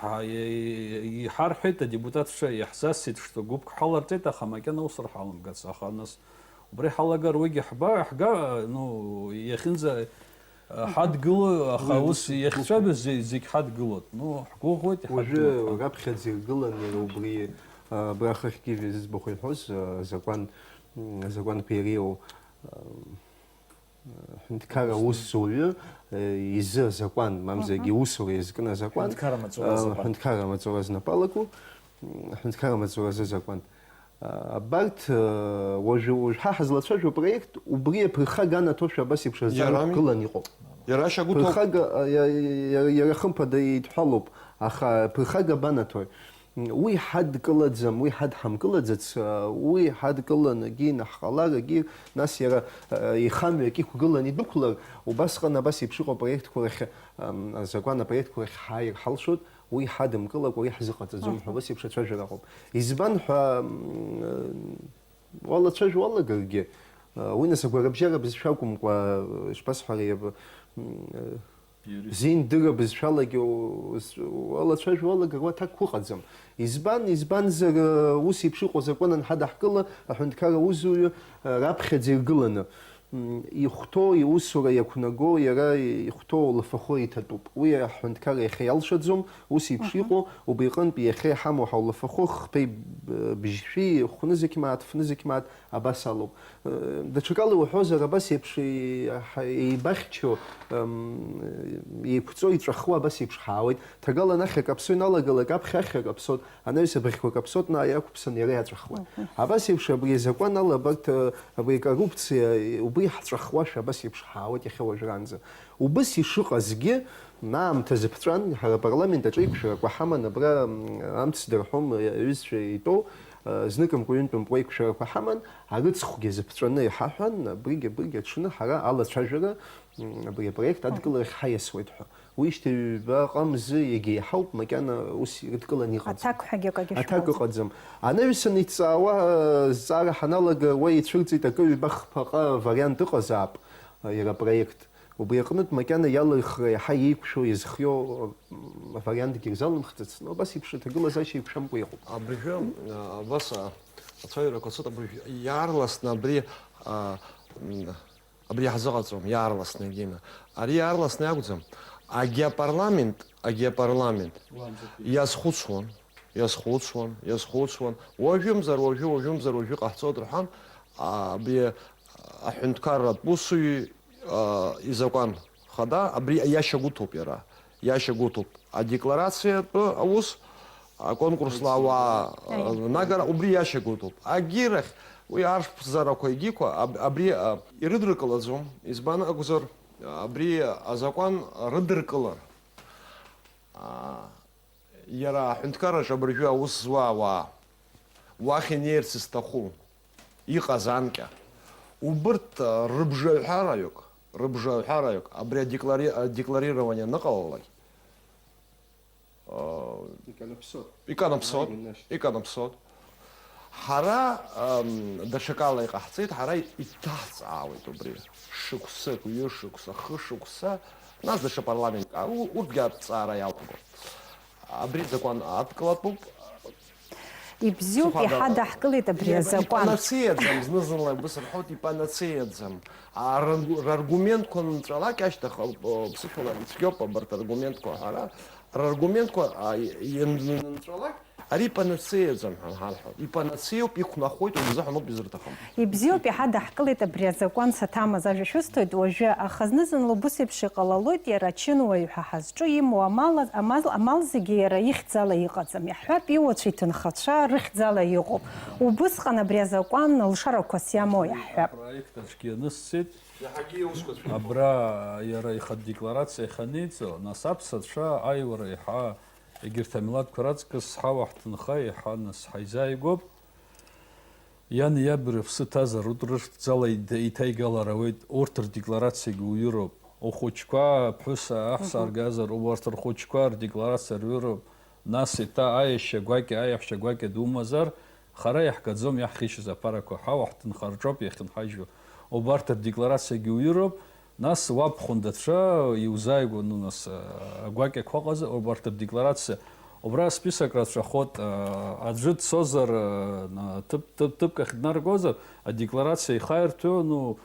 ҳа-, е-, е-, иҳарҳәеит адепутатцәа, иаҳзасит, что гәыԥк ҳаларҵеит, аха макьана усура ҳалымгац. Аха, нас, убри ҳалагар уигьы ҳба-, ҳга-, ну, иахьынӡа, э, ҳадгыло, аха Уи ус ус иахьцәажәо зе-, зегь ҳадгылоит. Ну, ҳгәыӷуеит, Уажәы иҳадгылоит. Раԥхьаӡа иргылан иара убри, э, абра хыхьгьы зыӡбахә иҳәоз, э, азакәан, м, азакәанқәа иреиуоу, э, Ҳәынҭқарра аусзуҩы, э, изы азакәан, мамзаргьы Мгм. усура иазкны азакәан, Ҳәынҭқарра маҵура э, азакәан. Ҳәынҭқарра маҵура знапы алаку, м, ҳәынҭқарра маҵуразы азакәан. А, абарҭ, э, уажәы, уажә ҳа ҳазлацәажәо апроект, убри аԥырхага анаҭошәа абас еиԥш азҵаара Иарами? Ықәгылан иҟоуп. Иара ашьагәыҭоуп. Ԥырхага, а, иа-, иа-, иара хымԥада идҳәалоуп, аха ԥырхага абанаҭои? Уи ҳадкылаӡам, уи ҳадҳамкылаӡац, уи ҳадкыланагьы инаҳҟаларагьы, нас иара, э, ихамҩак иқәгыланы идәықәлар, убасҟан абас еиԥш иҟоу апроектқәа рахь, ам, азакәан апроектқәа рахь ҳааир ҳалшоит, уи ҳадымкылакәа, уи ҳзыҟаҵаӡом ҳәа, Аҳа. Убас еиԥш ацәажәара ыҟоуп. Избан ҳәа, м, уалацәажәо уалагаргьы, уи нас агәарабжьара бызшәа акәымкәа, ишԥасҳәари, аб-, м, Иуристика. Зиндыра бызшәалагьы у-, с-, уалацәажәо уалагар, уа аҭакқәа ыҟаӡам. Избан, избанзар, ус еиԥш иҟоу азакәан анҳадаҳкыла, аҳәынҭқарра аусзуҩы, раԥхьаӡа иргыланы, м, ихәҭоу, иусура иақәнаго, иара ихәҭоу лафахәы иҭатәуп. Уи аҳәынҭқарра иахьа иалшаӡом, ус еиԥш Аҳа. Иҟоу, убри иҟынтә иахьа иҳамоу ҳаулафахәы хԥеи б-, бжьшәи, хәнызқь мааҭ, фнызқь мааҭ, абас алоуп. Э, даҽакала иуҳәозар, абас еиԥш еи-, ҳа-, еибахьчо, м, еиқәҵо, иҵәахуа абас еиԥш ҳаауеит. Ҭагалан ахьа каԥсо иналагалак, аԥхьа ахьа каԥсоит, анаҩс абӷьқәа каԥсоит, наҟ иақәԥсан иара иаҵәахуеит. Мгм. Абас еиԥш абри азакәан ала абарҭ, э, абри акоррупциа, э, убри ҳҵәахуашәа абас еиԥш ҳаауеит иахьа уажәраанӡа. Убыс ишыҟазгьы, аамҭа зыԥҵәан, ҳара апарламент аҿы еиқәшәарақәа ҳаман, абра, м, амц дырҳәом, э, аҩызцәа итәоу, э, зныкымкәа ҩынтәымкәа еиқәшәарақәа ҳаман, арыцхәгьы зыԥҵәаны иҳаҳәан, абригь, абригь аҽны ҳара алацәажәара, м, абри апроект Мгм. Адкыларахь ҳаиасуеит ҳәа. Уижьҭеи ҩба ҟамзы иагьа иаҳауп, макьана ус ирыдкыланы иҟаӡам. Аҭакҳәагьы акагьы Аҭак шәҳәаӡом. Ыҟаӡам. Анаҩсан иҵаауа, э, зҵаара ҳаналага, уа ицәырҵит акы ҩба хԥаҟа вариант ыҟазаап, э, иара апроект. Убри аҟнытә макьана иалырхра иаҳа иеиқәшәо, иазхиоу, э, вариантгьы ирзалымхӡацт, но убас еиԥш аҭагылазаашьа еиқәшәамкәа иҟоуп. Абыржәы, а, абас, а, ацәажәарақәа цоит, абыржәы иаарласны абри, а, м, абри иаҳзыҟаҵом, иаарласны, Гена. Ари иаарласны иакәӡам. Агьи апарламент, агьи апарламент иазхәыцуан, иазхәыцуан, иазхәыцуан. Уажәымзар уажәы, уажәымзар уажәы ҟаҳҵоит рҳәан, а, абри аҳәынҭқарратә усуҩы, а, изакәан хада, абри иашьа гәыҭоуп иара. Иашьа гәыҭоуп. Адекларациатәы аус, аконкурсла ауаа, Аиеи. Нагара, убри иашьа гәыҭоуп. Агьирахь, уи арԥзарақәа егьиқәа, аб-, абри, а, ирыдыркылаӡом. Избан акәзар, абри азакәан рыдыркылар, а, иара аҳәынҭқарраҿы абыржәы аус зуа ауаа, уахь инеирц изҭаху, иҟаз анкьа. Убырҭ, а, рыбжаҩҳараҩык, рыбжаҩҳараҩык, абри адеклари-, адекларирование аныҟалалак, а, Иканаԥсоит. Иканаԥсоит, Ааигәа инашьҭ. Иканаԥсоит. Ҳара, ам, даҽакала иҟаҳҵеит, ҳара иҭаҳҵаауеит убри. Шықәсык, ҩышықәса, хышықәса, нас даҽа парламентк, а, у-, урҭгьы аҭҵаара иалагон. Абри закәан адкылатәуп. Ибзиоуп, Сыхәа иҳадаҳкылеит абри Иа-, азакәан. Ипанацеиаӡам, зны-зынла убыс рҳәоит, ипанацеиаӡам. А, раргу-, раргументқәа нҵәалак ашьҭахь, а, ԥсышәала ицәгьоуп абарҭ аргументқәа ҳәара. Раргументқәа, а, ианнҵәалак, ари ипанацеиаӡам ҳәа ҳарҳәоит. Ипанацеиоуп, иқәнахуеит, убзыҳәаноуп изырҭахым. Ибзиоуп, иҳадаҳкылеит абри азакәан, саҭамыз ажәа шәысҭоит уажәы, аха зны-зынла убыс еиԥш иҟалалоит, иара ачынуаҩ ҳәа ҳазҿу имоу амал, амал, амал зегьы иара ихьӡала иҟаӡам. Иаҳҳәап, иуацәа иҭынхацәа рыхьӡала иҟоуп. Убысҟан абри азакәан лшарақәас иамоу иаҳҳәап. Апроект аҿгьы анысҵеит. Иаҳагьы иусқәа цәгьоуп. Абра иара ихатә декларациа иахьаниҵо, нас аԥсацәа аиуара еиҳа егьырҭ амилаҭқәа раҵкыс ҳауа ҳҭынха еиҳа нас ҳаизааигәоуп. Иани иаби рыԥсы ҭазар, урҭ рыхьӡала иҭ-, иҭаигалар ауеит, урҭ рдекларациагьы уҩыроуп. Ухәыҷқәа аԥҳәыс аҳ Мгм. Саргазар, убарҭ рхәыҷқәа рдекларациа рҩыроуп. Нас еиҭа аиашьа гәакьа, аиаҳәшьа гәакьа думазар, хара иаҳгаӡом иаҳхьычыз аԥарақәа, ҳауа ҳҭынха рҿоуп иахьынҳажьуа. Убарҭ рдекларациагьы уҩыроуп, нас уаб хәындацәа иузааигәа, ну, нас, а, агәакьақәа ыҟазар, убарҭ рдекларациа, убра асписок рацәахоит, а, аӡәы дцозар, а, на, ҭыԥ, ҭыԥ, ҭыԥк ахь днаргозар, адекларациа ихаирҭәо, ну,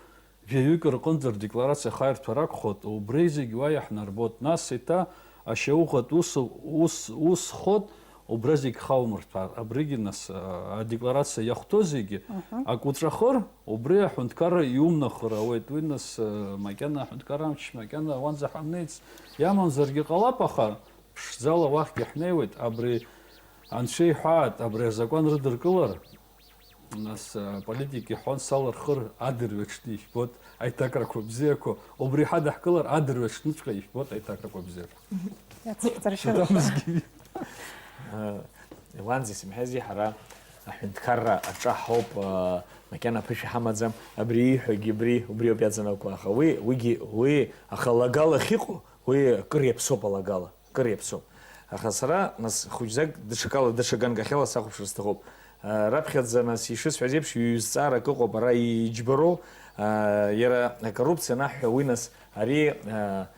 жәаҩык рҟынӡа рдекларациа ахаирҭәар акәхоит, убри зегь уа иаҳнарбоит. Нас еиҭа ашьауӷатә ус, ус, ус хот, убра зегь хаумырҭәар. Абригьы нас, а, адекларациа иахәҭоу зегьы Мгм. Ак уҵәахыр, убри аҳәынҭқарра иумнахыр ауеит. Уи нас, а, макьана аҳәынҭқарра амч, макьана уанӡа ҳамнеиц иамамзаргьы ҟалап, аха ԥшӡала уахьгьы ҳнеиуеит. Абри анцәа иҳәаат, абри азакәан рыдыркылар, Нас, а, политик иҳәон, салырхыр адырҩаҽны ижәбоит аиҭакрақәа бзиақәа. Убри ҳадаҳкылар адырҩаҽныҵәҟьа ижәбоит аиҭакрақәа бзиақәа. Иацәшәҵар шәылшоит. Саҭамызгьы. Э, уанӡа исымҳәази, ҳара аҳәынҭқарра аҿы ҳауп, э, макьана аԥышәа ҳамаӡам, абри ииҳәогьы убри, убриоуп иаҵанакуа, аха уи, уигьы, уи, аха алагала ахьыҟоу, уи акыр иаԥсоуп алагала. Кыр иаԥсоуп. Аха сара, нас, хәыҷӡак даҽакала, даҽа ганкахьала сахәаԥшыр сҭахуп. Раԥхьаӡа, нас, ишысҳәаз еиԥш, ҩ-зҵаарак ыҟоуп ара иџьбароу, иара акоррупциа анаҳҳәа, уи, нас, ари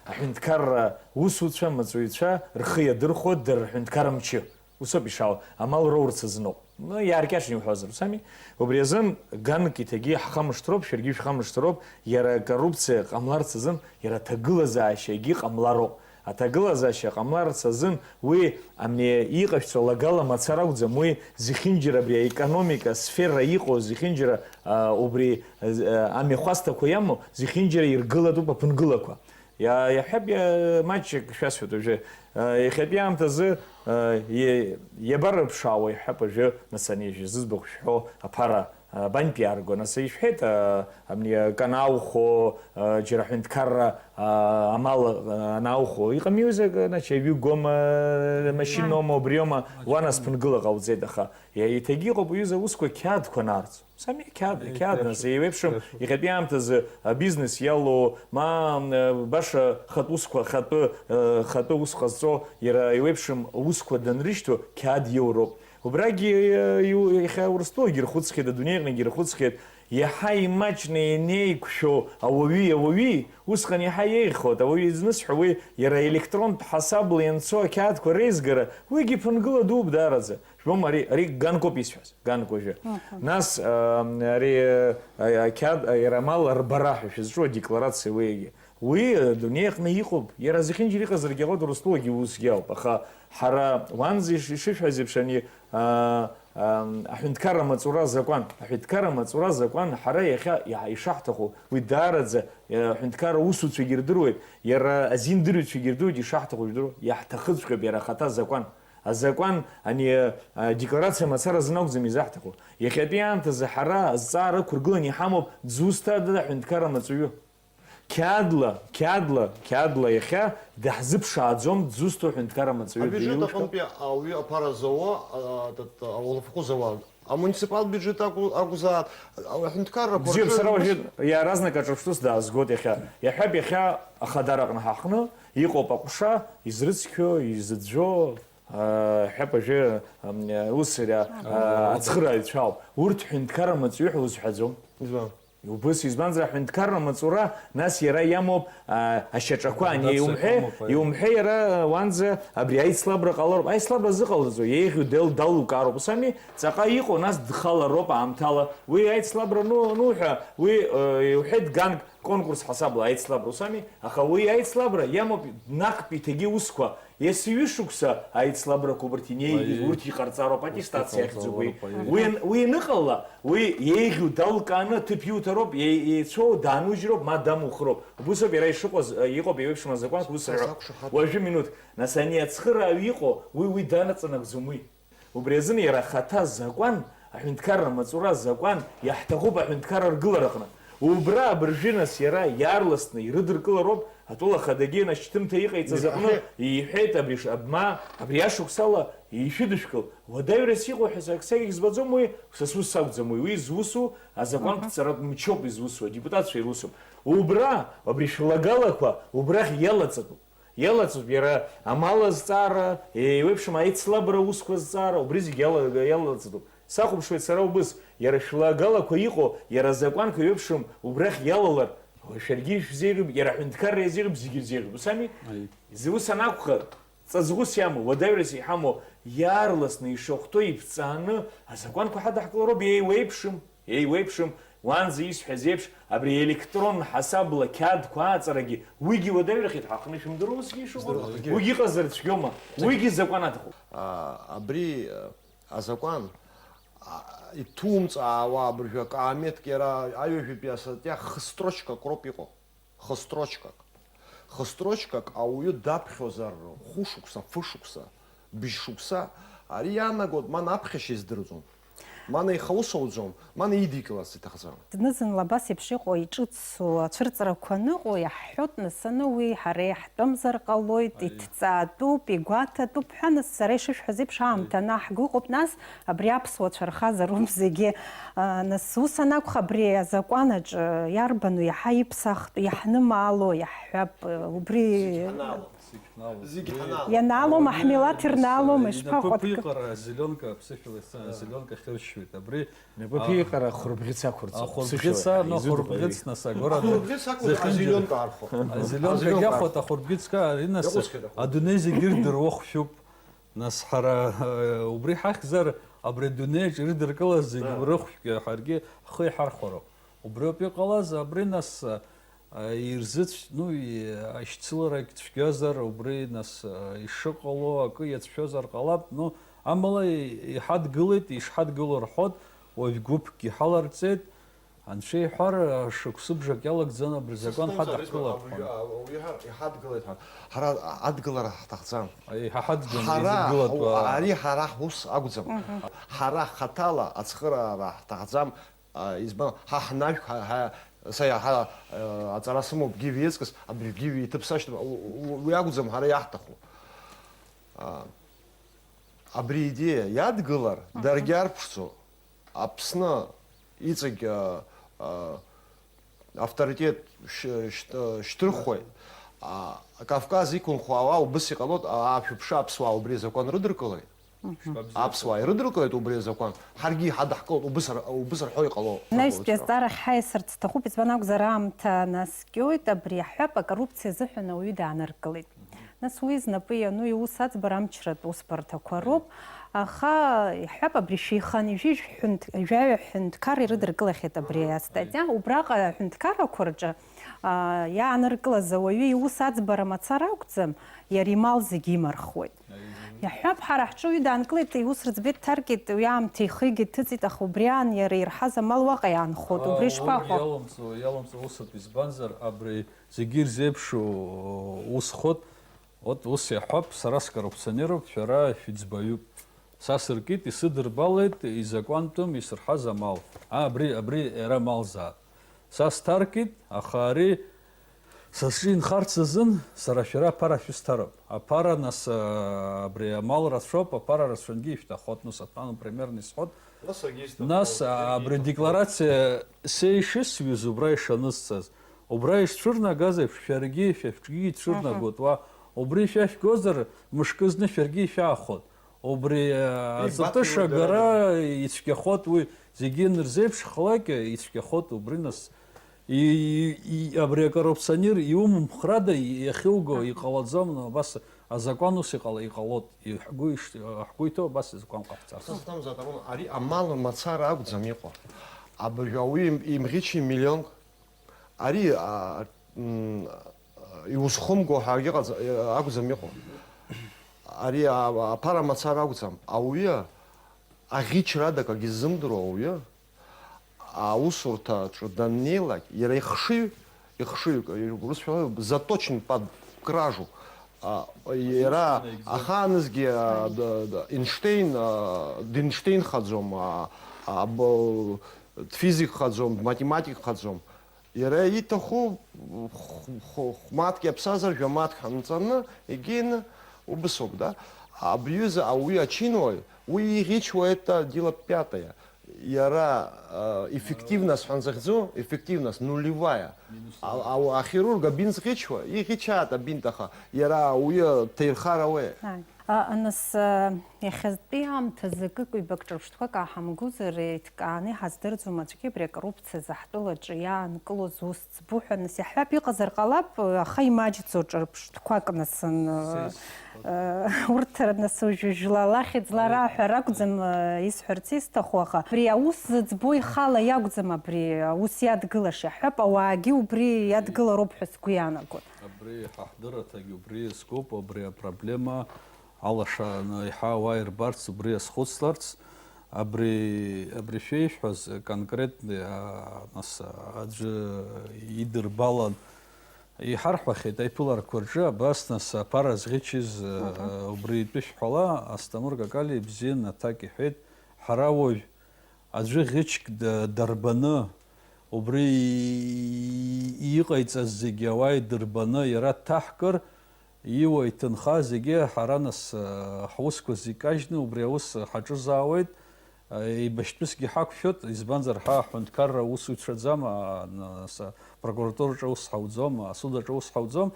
аҳәынҭқарра усуцәа, амаҵуҩцәа рхы иадырхәо дара рҳәынҭқарра мчы. Усоуп ишаауа, амал роурц азыноуп. Ну, иааркьаҿны иуҳәозар, ус ами? Убри азын ганк иҭагьы ҳхамышҭроуп, шәаргьы шәхамышҭроуп, иара акоррупциа ҟамларц азын, иара аҭагылазаашьагьы ҟамлароуп. Аҭагылазаашьа ҟамларц азын уи, амни, иҟашәҵо лагала мацара акәӡам, уи зехьынџьара абри аекономика сфера иҟоу зехьынџьара, а, убри, а, амҩахәасҭақәа иамоу зехьынџьара иргылатәуп аԥынгылақәа. Иа-, иаҳҳәап, иа-, маҷк шәасҳәоит уажәы. Иахьатәи аамҭазы, иа-, иабарыԥшаауа, иаҳҳәап, уажәы, нас, ани, зыӡбахә шәҳәо аԥара, абантә иаарго, нас, ишәҳәеит, амни, акы анаухо, џьара аҳәынҭқарра, амал, анаухо. Иҟами ҩызак, значит, аҩы гома, машьынома, убриома, уанасԥынгыла ҟауҵеит, аха иа-, еиҭагьы иҟоуп, уҩыза, аусқәа қьаадқәа анаарҵо. Сами қьаад, қьаад, нас, еиуеиԥшым, иахьатәи аамҭазы абизнес иалоу, ма, э, баша хатә усқәа, хатәы, э, хатәы ус ҟазҵо, иара еиуеиԥшым усқәа данрышьҭоу, қьаад иоуроуп. Убрагьы, э, иу-, иахьа Урыстәылагьы ирхәыцхьеит, адунеиаҟныгьы ирхәыцхьеит, иаҳа имаҷны ианеиқәшәо ауаҩи ауаҩи, усҟан иаҳа иеиӷьхоит, ауаҩы изнысҳәа уи иара електронтә ҳасабла ианцо ақьаадқәа реизгара, уигьы ԥынгыла дууп даараӡа. Жәбом, ари, ари ганкоуп исҳәаз, ганк уажәы. Нас, а, ари, а, ақьаад, а, иара амал арбара ҳәа шәызҿу адекларациа уигьы. Уи, а, адунеи аҟны иҟоуп, иара зехьынџьара иҟазаргьы ҟалоит, Урыстәылагьы усгьы ауп. Аха ҳара уанӡа иш-, ишышәҳәаз еиԥш ани, а, а, аҳәынҭқарра амаҵура азакәан, аҳәынҭқарра амаҵура азакәан ҳара иахьа иаҳ-, ишаҳҭаху, уи даараӡа, а, аҳәынҭқарра усуцәагьы ирдыруеит, иара азиндырҩцәагьы ирдыруеит, ишаҳҭаху жәдыруа, иаҳҭахыҵәҟьоуп иара ахаҭа азакәан. Азакәан, ани, а, адекларациа мацара азын акәӡам изаҳҭаху. Иахьатәи аамҭазы ҳара азҵаара ықәыргыланы иҳамоуп, дзусҭада аҳәынҭқарра амаҵуҩы? Қьаадла, қьаадла, қьаадла иахьа даҳзыԥшааӡом, дзусҭоу аҳәынҭқарра амаҵуҩы. Абиуџьет дыҩушәа? Аҟынтәи ауаҩы аԥара зауа, а, тат-, ауалафахәы зауа, амуниципалтә биуџьет акәу-, акәзаап, аҳәынҭқаррақәа бзиоуп, рҿы сара уажәы иаразнак аҿырԥштәыс даазгоит иахьа. Иаҳҳәап, иахьа Ахадара аҟны ҳаҟны иҟоуп аҟәша, изрыцқьо, изыӡәӡәо, Ҳәа, уажәы, ам, ус иара, а, ацхырааҩцәа ауп. Урҭ ҳәынҭқарра амаҵуҩы ҳәа узҳәаӡом. Избан? Убыс, избанзар, аҳәынҭқарра амаҵура, нас иара иамоуп, а, ашьаҿақәа, ани иумҳәеи, иумҳәеи иара уанӡа абри аицлабра ҟалароуп. Аицлабра зыҟалҵо, еиӷьу дел-, далукаароуп. Ус ами, ҵаҟа иҟоу, нас дхалароуп аамҭала. Уи аицлабра ану-, ануҳәа, уи, э, иуҳәеит ганк, конкурс ҳасабла аицлабра ус ами, аха уи аицлабра иамоуп наҟтә иҭагьы усқәа, ес ҩышықәса аицлабрақәа убарҭ инеигеит, урҭ иҟарҵароуп, аттестациа ахьӡуп уи. Уи ан-, уи аныҟала, уи еиӷьу далкааны аҭыԥ иуҭароуп, е-, еицәоу даанужьроуп, ма дамухроуп. Убысоуп иара ишыҟаз, э, иҟоуп еиуеиԥшым азакәанқәа ус рҳәо. Уажәы минуҭ, нас ани ацхырааҩ иҟоу, уи, уи данаҵанакӡом уи. Убри азын иара ахаҭа азакәан, аҳәынҭқарра амаҵура азакәан, иаҳҭахуп аҳәынҭқарра ргылараҟны. Убра абыржәы нас иара иаарласны ирыдыркылароуп, атәыла ахадагьы анашьҭымҭа иҟаиҵаз аҟны иҳәеит абри ш-, абма, абри ашықәсала ишәыдышәкыл, уадаҩрас иҟоу ҳәа сак-, сагьзбаӡом уи, са сус сакәӡам уи, уи зусу азакәанқәҵаратә мчоуп изусу, адепутатцәа ирусуп. Убра, абри шәлагалақәа убрахь иалаҵатәуп. Иалаҵоуп иара амал азҵаара, еиуеиԥшым аицлабра аусқәа азҵаара, убри зегь иала-, иалаҵатәуп. Сахәаԥшуеит сара убыс, иара шәлагалақәа иҟоу, иара азакәанқәа еиуеиԥшым убрахь иалалар, шәаргьы шәзеиӷьуп, иара аҳәынҭқарра иазеиӷьуп, зегьы ирзеиӷьуп. Ус ами? Аиеи. Ус анакәха, ҵаҵӷәыс иамоу, уадаҩрас иҳамоу, иаарласны ишахәҭоу иԥҵааны азакәанқәа ҳадаҳкылароуп, еиуеиԥшым. Еиуеиԥшым, уанӡа исҳәаз еиԥш, абри електронн ҳасабла қьаадқәа ааҵарагьы, уигьы уадаҩрахеит, ҳаҟны шәымдыруа усгьы ишыҟоу. Здыруа, аӡәгьы. Уигьы ыҟазарц жәгома? Уигьы закәанаҭахуп. А, абри, а, азакәан, а, иҭумҵаауа абыржәы акаамеҭк иара аҩажәатәи асатиа хыстрочкак роуп иҟоу. Хыстрочкак. Хыстрочкак ауаҩы даԥхьозар хәышықәса, фышықәса, бжьшықәса, ари иаанагоит, ма наԥхьашьа издырӡом. Мана ихы аус ауӡом, Мана идикыларц иҭахӡам. Зны-зынла абас еиԥш иҟоу, иҿыцу ацәырҵрақәа аныҟоу, иаҳҳәоит, нас, аны уи ҳара иаҳтәымзар ҟалоит, иҭҵаатәуп, игәаҭатәуп ҳәа, нас, сара ишышәҳәаз еиԥш, аамҭа анаҳго ыҟоуп, нас, абри аԥсуа цәа рхазароуп зегьы. А, нас, ус анакәха, абри азакәан аҿы иарбану иаҳа иԥсахтә, иаҳнымаало, иаҳҳәап, убри. Зегь ҳанаало. Зегь ҳанаало. Ианаалома, ҳмилаҭ ирнаалома, ишԥаҟоу? Инапы ԥиҟара, азеленка, аԥсышәала исцәан, азеленка хьыршьуеит. Абри Инапы ԥиҟара ахәырбӷьыц ақәырҵоит. Ахәырбӷьыц, ԥсышәала, а, ну, изудыруеи? Ахәырбӷьыц, нас, агәара Ахәырбӷьыц ақәыз зехьынџьара. Азеленка архәо. Азеленка Азеленка агьахәоит, ахәырбӷьыцқәа, ари, нас, иҟоу схьыда. Адунеи зегьы ирдыруа хәшәуп. Нас, ҳара, э, убри ҳахьзар, абри адунеиаҿ ирыдыркылаз зегь Да. Рыхәшәгьы ҳаргьы ҳхы иҳархәароуп. Убриоуп иҟалаз, абри, нас, э, ирзыцә-, ну, и-, ашьцыларагь цәгьазар, убри, нас, э, ишыҟало акы иацәшәозар ҟалап, ну, амала и-, иҳадгылеит, ишҳадгыло рҳәот, уажә гәыԥкгьы ҳаларҵеит, Анцәа иҳәар, шықәсыбжак иалагӡаны абри азакәан Сасҭамзар, ҳадаҳкылап абри ҳәа. Ауаҩы ҳа-, иҳадгылеит ҳәа. Ҳара адгылара ҳҭахӡам. Иҳа-, ҳадгылан, Ҳара изыдгылатәу, ҳу-, а, ари ҳара ҳус акәӡам. Ҳара хаҭала ацхыраара ҳҭахӡам. А, избан, ҳа ҳнажә, ҳа, ҳа, са иаҳа, а, аҵара сымоуп Гиви иеҵкыс, абри Гиви иҭыԥ сашьҭам, у-, у-, уи акәӡам ҳара иаҳҭаху. А, абри идеиа иадгылар, даргьы арԥшӡо, Аԥсны иҵегь, а, а, авторитет шь-, шьҭ-, шьҭырхуеит. А, Кавказ иқәынхо ауаа убыс иҟалоит, а, шәыԥшы, аԥсуаа убри азакәан рыдыркылеит. Аԥсуаа ирыдыркылеит убри азакәан, ҳаргьы иҳадаҳкылоит, убыс р-, убыс рҳәо иҟало. Анаҩстәи азҵаарахь ҳаиасырц сҭахуп, избан акәзар, аамҭа наскьоит, абри аҳәап, акоррупциа азыҳәан ауаҩы дааныркылеит. Нас уи знапы иану иус аӡбара амчратә усбарҭақәа роуп, аха иҳәап, абри шәиханы ижәижә ҳәынҭ-, жәаҩа ҳәынҭқар ирыдыркылахьеит абри астатиа. Убраҟа аҳәынҭқаррақәа рҿы, а, иааныркылаз ауаҩы иус аӡбара мацара акәӡам, иара имал зегьы имырхуеит. Иаҳҳәап, ҳара ҳҿы уаҩы даанкылеит, иус рыӡбеит, дҭаркит, уи аамҭа ихигеит, дҭыҵит, аха убри аан иара ирҳаз амал уаҟа иаанхоит, убри Аа, шԥаҟоу? Иалымҵуа, иалымҵуа усоуп, избанзар, абри зегьы ирзеиԥшу усхот, вот ус иаҳҳәап, сара скоррупционеруп, шәара шәыӡбаҩуп. Са сыркит, исыдырбалеит, изакәантәым исырҳаз амал. Аа, абри, абри иара амалзаап. Са сҭаркит, аха ари са сҿы инхарц азын, сара шәара аԥара шәысҭароуп. Аԥара, нас, а, абри амал рацәоуп, аԥара рацәангьы ишәҭахот, ну, сатәан, примерно исҳәот. Нас, саргьы исҭаххоит, Нас, саргьы абри иҭаххоит. Декларациа сеишысҩыз убра ишанысҵаз, убра ишцәырнагаз еиԥш, шәаргьы, шәа шәҿгьы ицәырнагот, уа, убри шәа шәгозар, мышкы зны шәаргьы ишәаахот. Убри, а, Ибаҭ аҵатыш иуеит дара агара ицәгьахот, уи зегьы анырзеиԥшхалак, ицәгьахот, убри нас, и, и, и, абри акоррупционер иумымхрада иахьуго иҟалаӡом, абас азакәан ус иҟала-, иҟалот, иҳгәы иш-, ҳгәы иҭоу абас азакәан ҟаҳҵарц. Сасҭамзар, Тарун, ари амал мацара акәӡам иҟоу. Абыржәы ауаҩы им-, имӷьычи миллионк. Ари, а, м, иузхымго ҳәа акгьы ыҟаӡ-, акәӡам иҟоу. Ари, а, аԥара мацара акәӡам. Ауаҩы аӷьычра ада акгьы ззымдыруа ауаҩы, аусурҭаҿы даннеилак, иара ихшыҩ, ихшыҩ, урысшәала, заточен под кражу. А, иара ахаанызгьы, а, д-, д-, Эйнштейн, а, динштейнхаӡом, а, а, б-, дфизикхаӡом, дматематикхаӡом. Иара иҭаху х-, х-, хә-мааҭк иаԥсазар, жәамааҭк ҳанҵаны, егьины, убысоуп, да? Абри аҩыза ауаҩы ачиноуаҩ, уи иӷьычуа это дело пятое. Иара, э, эффективность ҳәа анзыхьӡу, эффективность нулевая. А, а, ахирург абинт зӷьычуа, иӷьычааит абинт, аха иара ауаҩы дҭаирхар ауеи? Ааи. А, нас, а, иахьатәи аамҭазы акык-ҩбак ҿырԥштәқәак ааҳамгозар, еиҭкааны иҳаздырӡом аӡәгьы абри акоррупциа азы ҳтәылаҿы иаанкылоз ус ӡбо ҳәа, нас, иаҳҳәап, иҟазар ҟалап, аха имаҷӡоу ҿырԥштәқәак, нас, ан-, Сеи- а, урҭ, нас, уажәы жәлала хьыӡла Ари- раҳәа ракәӡам, а, исҳәарц исҭаху, аха абри аус зыӡбо ихала иакәӡам абри аус иадгылаша, иаҳҳәап, ауаагьы убри иадгылароуп ҳәа сгәы иаанагоит. Абри ҳа ҳдырраҭагь убри иазкуп, абри апроблема алашаны еиҳа ауаа ирбарц, убри иазхәыцларц, абри, абри шәеишәҳәаз конкретный, а, нас, аӡәы идырбалан иҳарҳәахьеит аиԥыларақәа рҿы, абас, нас, аԥара зӷьычыз, а, убри итәы шәҳәала, Асҭамыр Какалиа ибзианы аҭак иҳәеит, ҳара уажә Аӡәы ӷьычк д-, дарбаны, убри и-, иҟаиҵаз зегьы ауаа идырбаны, иара дҭаҳкыр, иуа иҭынха зегьы ҳара нас, ҳусқәа зегь кажьны убри аус ҳаҿызаауеит. Еибашьтәысгьы ҳақәшәоит, избанзар, ҳа аҳәынҭқарра аус уцәаӡам, а, нас, апрокуратураҿы аус ҳауӡом, асудаҿы аус ҳауӡом.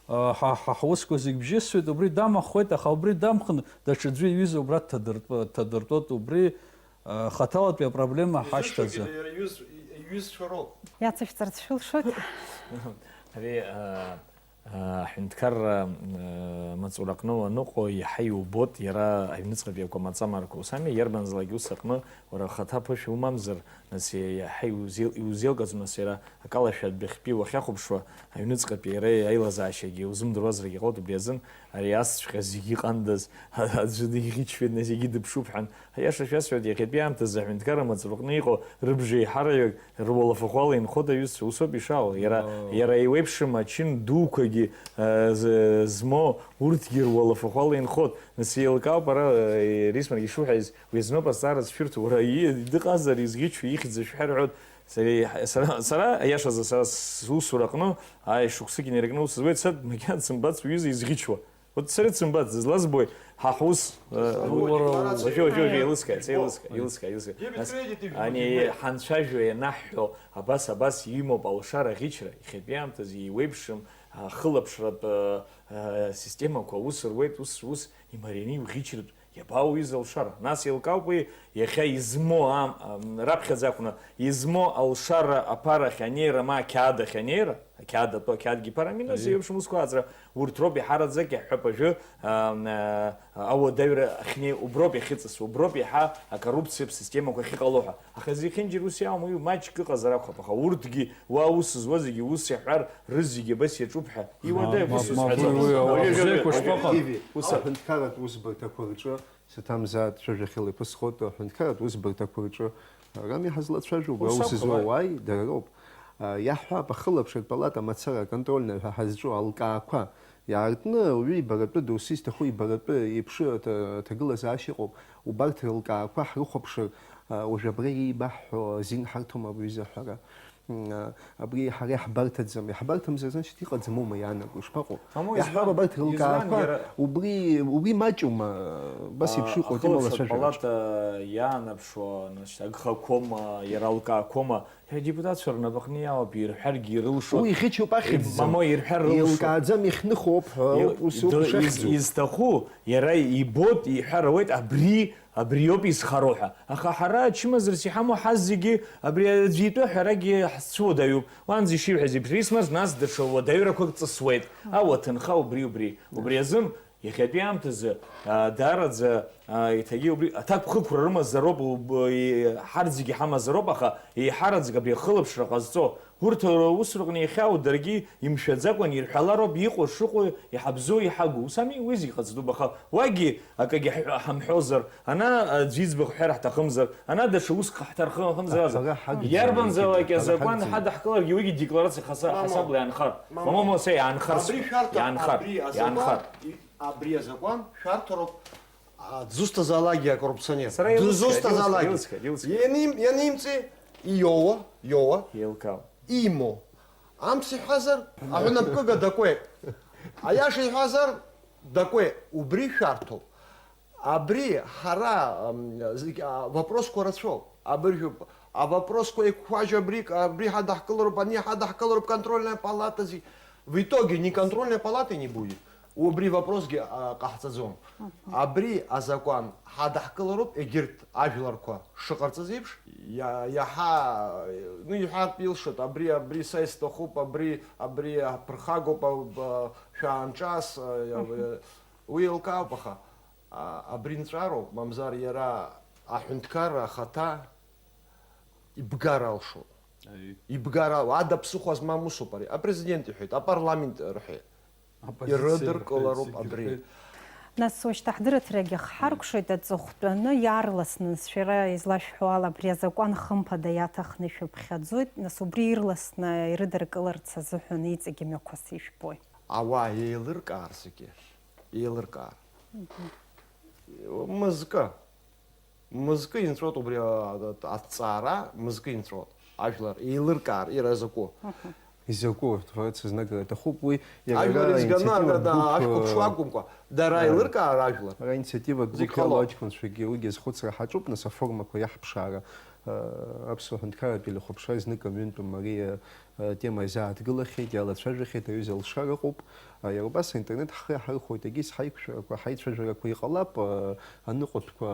А, ҳа, ҳа ҳусқәа зегь бжьысуеит, убри дамахуеит, аха убри дамхны даҽаӡәы иҩыза убра дҭадыртәо-, дҭадыртәоит, убри, а, хаҭалатәи апроблема ҳашьҭаӡам. Изышьҭоугьы иара иҩыз-, иҩызцәа роуп. Иацышәҵарц шәылшоит. Ари, а, Аҳәынҭқарра, э, маҵураҟны уаныҟоу иаҳа иубоит, иара аҩныҵҟатәи акәамаҵамарақәа усами, иарбанзаалак ус аҟны уара ахаҭа ԥышәа умамзар, нас иаҳа иузеил-, иузеилгаӡом, нас иара акалашәа адәахьтәи уахьахәаԥшуа, аҩныҵҟатәи иара аилазаашьагьы узымдыруазаргьы ҟалоит, убри азын ари асҵәҟьа зегьы иҟандаз, аӡәы диӷьычҩын, зегьы дыԥшуп ҳәан. Аиаша шәасҳәоит, иахьатәи аамҭазы аҳәынҭқарра маҵураҟны иҟоу рыбжеиҳараҩык, Руалафахәала инхоит аҩызцәа, усоуп ишаауа. Иара, Уау. Иара еиуеиԥшым ачын дуқәагьы, э, з-, змоу урҭгьы руалафахәала инхоит. Нас еилкаауп ара, э, Рисмаргьы ишуҳәаз, уи азноуп азҵаара зшәырҭо. Уара, и-, дыҟазар изӷьычу, ихьӡ шәҳәар ҳәоит. Сара, сара, сара, аиашазы, сара сусураҟны, ааи, шықәсык инаркны ус зуеит, саб макьана дсымбац уҩыза изӷьычуа. Вот сара дсымбац, дызлазбои, ҳа ҳус, э, Уара, уажәы, уажәы, еилыскааит, еилыскааит, еилыскааит, еилыскааит. Нас, ани ҳанцәажәо ианаҳҳәо, абас, абас имоуп алшара аӷьычра, иахьатәи аамҭазы еиуеиԥшым, а, хылаԥшратә, э, э, системақәа ус руеит, ус, ус имарианы иуӷьычратә, иабаауҩыз алшара? Нас еилкаауп уи иахьа измоу ам-, ам, раԥхьаӡа акәны, измоу алшара аԥарахь анеира, ма ақьаадахь анеира, ақьаад атәы, ақьаадгьы ԥара аминус Аиеи. Еиуеиԥшым усқәа ааӡара, урҭ роуп иҳараӡак иаҳҳәап, ажәы, ам, а, ауадаҩра ахьнеи, уброуп иахьыҵасуа, уброуп иаҳа акоррупциатә системақәа ахьыҟало ҳәа. Аха зехьынџьара ус иаауам, уи маҷк ыҟазар акәхап, аха урҭгьы, уа аус зуа зегьы ус иаҳәар, рызегьы абас иаҿуп ҳәа, иуадаҩ Ма-, ус ма-, ҳәа ма-, уи, уи, уи, уи, уи, уи, уи, уи, уи, уи, уи, ус аҳәынҭқарратә усбарҭақәа рҿы Саҭамзааҭ цәажәахьала иԥысхоит, аҳәынҭқарратә усбарҭақәа рҿы рами ҳазлацәажәо, убра Ус ус акәхап, зуа ааи. Уааи, дара роуп. А, иаҳҳәап, ахылаԥшратә палата мацара аконтрольная ҳәа ҳазҿу алкаақәа иаартны, уаҩы ибаратәы, досу изҭаху ибаратәы, иԥшы аҭа-, аҭагылазаашьа ыҟоуп. Убарҭ рылкаақәа ҳрыхәаԥшыр, а, уажә абра иеибаҳҳәо азин ҳарҭом, абри изыҳәара. М, а, абри ҳара иаҳбарҭаӡам. Иаҳбарҭамзар, значит, иҟаӡам аума иаанаго, ишԥаҟоу? Мамоу, Иаҳҳәап, избан, абарҭ избан рылкаақәа, иара убри, убри маҷума, абас А, еиԥш иҟоу, ахылаԥшратә атема лацәажәараҿ? Палата иаанаԥшуа, значит, агхақәоума, иара алкаақәоума, иара адепутатцәа рнапаҟны иаауп, ирҳәаргьы ирылшоит. Уи иӷьычуп ахьӡ. Мамоу, ирҳәар рылшоит. Еилкааӡам, ихныхоуп ҳәа, Ил-, усоуп д-, из-, ишахьӡу. Изҭаху, иара ибоит, иҳәар ауеит, абри Абриоуп изхароу ҳәа. Аха ҳара ачымазарц иҳамоу ҳазегьы абри аӡәы итәы ҳәарагьы ҳзцәуадаҩуп. Уанӡа ишиҳәаз еиԥш, рисмаз, нас даҽа уадаҩрақәак ҵысуеит. Ауа, ҭынха, убри, убри. Убри азын, иахьатәи аамҭазы, а, даараӡа, а, еиҭагьы убри аҭакԥхықәра рымазароуп, уб-, и-, ҳарҭ зегьы ҳамазароуп, аха еиҳараӡак абри ахылаԥшра ҟазҵо Урҭ аус рыҟны иахьаау даргьы имшәаӡакәан ирҳәалароуп, иҟоу шыҟоу, иҳабзоу, иҳагу. Ус ами, уи зегь ҟаҵатәуп, аха уагьы акагьы ҳҳәа-, ҳамҳәозар, ана аӡә иӡбахә ҳҳәар ҳҭахымзар, ана даҽа уск ҟаҳҭар хы-, хымзар азы. Аҳәара ҳагӡам, Иарбанзаалак иагьырҭ, аҳәара азакәан ҳагӡам. Ҳадыҳкыларгьы уигьы декларациа хаса-, Мамоу. Ҳасабла иаанхар. Мамоу. Мамоу, мамоу, са иаанхар. Абри шәарҭа, Иаанхар. Абри азакәан, и-, абри азакәан шәарҭароуп. А, дзусҭазаалакгьы акоррупционер. Сара еилыскааит, Дзусҭазаалакгьы. Еилыскааит, еилыскааит. Ианым-, ианимҵи, иоуа, иоуа. Еилкаау. Имоу. Амц иҳәазар, аҳәынапкыга дакуеит. Аиаша иҳәазар, дакуеит. Убри шәарҭоуп. Абри ҳара, ам, зегь, а, вопросқәа рацәоуп. Абыржәоуп. Авопросқәа еиқәхәажьу абри, абри ҳадаҳкылароуп, ани ҳадаҳкылароуп, контрольная палата зи-, В итоге ни контрольной палаты не будет. Убри вопросгьы, а, ҟаҳҵаӡом. Мгм. Абри азакәан ҳадаҳкылароуп, егьырҭ ажәларқәа шыҟарҵаз еиԥш, иа-, иаҳа, ну, иҳәартә илшоит, абри, абри са исҭахуп, абри, абри аԥырхагоуп, а, б-, шәаанҿас, а, Мгм. уи еилкаауп, аха, а, абри нҵәароуп, мамзар иара аҳәынҭқарра ахаҭа ибгар алшоит. Аи. Ибгар ал-, ада ԥсыхәа змам усуп ари. Апрезидент иҳәеит, апарламент рҳәеит. Аппозициа Ирыдыркылароуп рҳәеит, зегьы абри. Рҳәеит. Нас уажәшьҭа ҳдырраҭарагьы ҳхаркәшоит аҵыхәтәаны, иаарласны, нас шәара излашәҳәо ала, абри азакәан хымԥада иаҭахны ишәыԥхьаӡоит, нас убри ирласны ирыдыркыларц азыҳәан иҵегь имҩақәас ишәбои? Ауаа еилыркаар зегьы, еилыркаар. Мгм. Мызкы. Мызкы инҵәоит убри, а, аҭҵаара, мызкы инҵәоит. Ажәлар еилыркаар, иара закәу. Изакәу, товарищ, знагара аҭахуп, уи иара Ажәлар ара изганы, инициативатә ара, гәыԥ, ашәқәа ԥшуа акәымкәа, дара Ара. еилыркаар ажәлар. Ара инициативатә Зегь гәыԥ иалоу ҟалоит. Аҷкәынцәагьы уигьы азхәыцра ҳаҿуп, нас аформақәа иаҳԥшаара. Аԥсуа ҳәынҭқарратә телехәаԥшра знык аҩынтәым ари атема изааҭгылахьеит, иалацәажәахьеит, аҩыза алшара ыҟоуп. Иара убас аинтернет ҳхы иаҳархәоит, егьыс ҳаиқәшәарақәа, ҳаицәажәарақәа иҟалап, аныҟәатәқәа,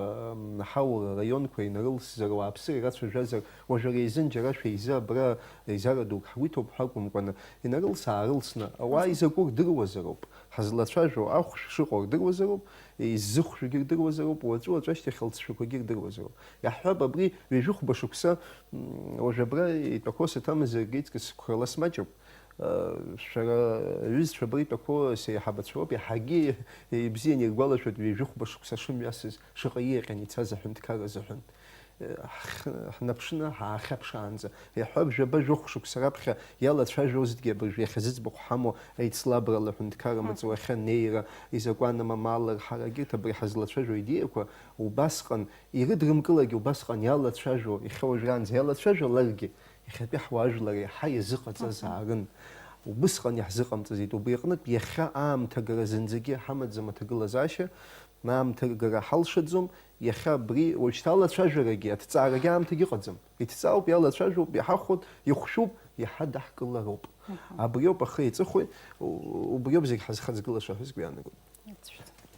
ҳаура араионқәа инарылсзар, ауааԥсыра ирацәажәазар, уажәы ари азын џьара шәеизы абра еизара дук ҳгәы иҭоуп ҳәа акәымкәаны, инарылс-аарылсны, ауаа изакәу рдыруазароуп, ҳазлацәажәо ахәшә шыҟоу рдыруазароуп, иззыхәшәгьы рдыруазароуп, уаҵәы-уаҵәы ашьҭахь алҵшәақәагьы рдыруазароуп. Иаҳҳәап, абри ҩажәи хәба шықәса, м, уажә абра итәақәоу саҭамзаргьы, иҵкыс сықәрала смаҷуп. Э, шәара, аҩызцәа, абра итәақәоу сеиҳабацәа роуп, иаҳагьы ибзианы иргәалашәоит ҩажәи хәба шықәса шымҩасыз, шаҟа ииаҟьан ицаз аҳәынҭқарра азыҳәан. Э, ҳх-, ҳнаԥшны ҳаахьаԥшаанӡа, иаҳҳәап, жәаба-жәохә шықәса раԥхьа иалацәажәозҭгьы абыржәы иахьа зыӡбахә ҳамоу аицлабрала аҳәынҭқарра маҵуахьы анеира, изакәан амамаллар, ҳарагьы абри ҳазлацәажәо идеиақәа убасҟан ирыдрымкылагьы, убасҟан иалацәажәо, иахьа уажәраанӡа иалацәажәаларгьы, иахьатәи ҳуаажәлар еиҳа иазыҟаҵазаарын. Убысҟан иаҳзыҟамҵаӡеит. Убри аҟнытә, иахьа аамҭагара зынӡагьы ҳамаӡам аҭагылазаашьа, аамҭагара ҳалшаӡом, иахьа абри уажәшьҭа алацәажәарагьы, аҭҵаарагьы аамҭагьы ыҟаӡам. Иҭҵаауп, иалацәажәоуп, иҳахәоит, ихәшәуп, иаҳа даҳкылароуп. Абриоуп ахы еиҵыхәеи, у-, убриоуп зегь ҳазхаҵгылаша ҳәа сгәы иаанагоит.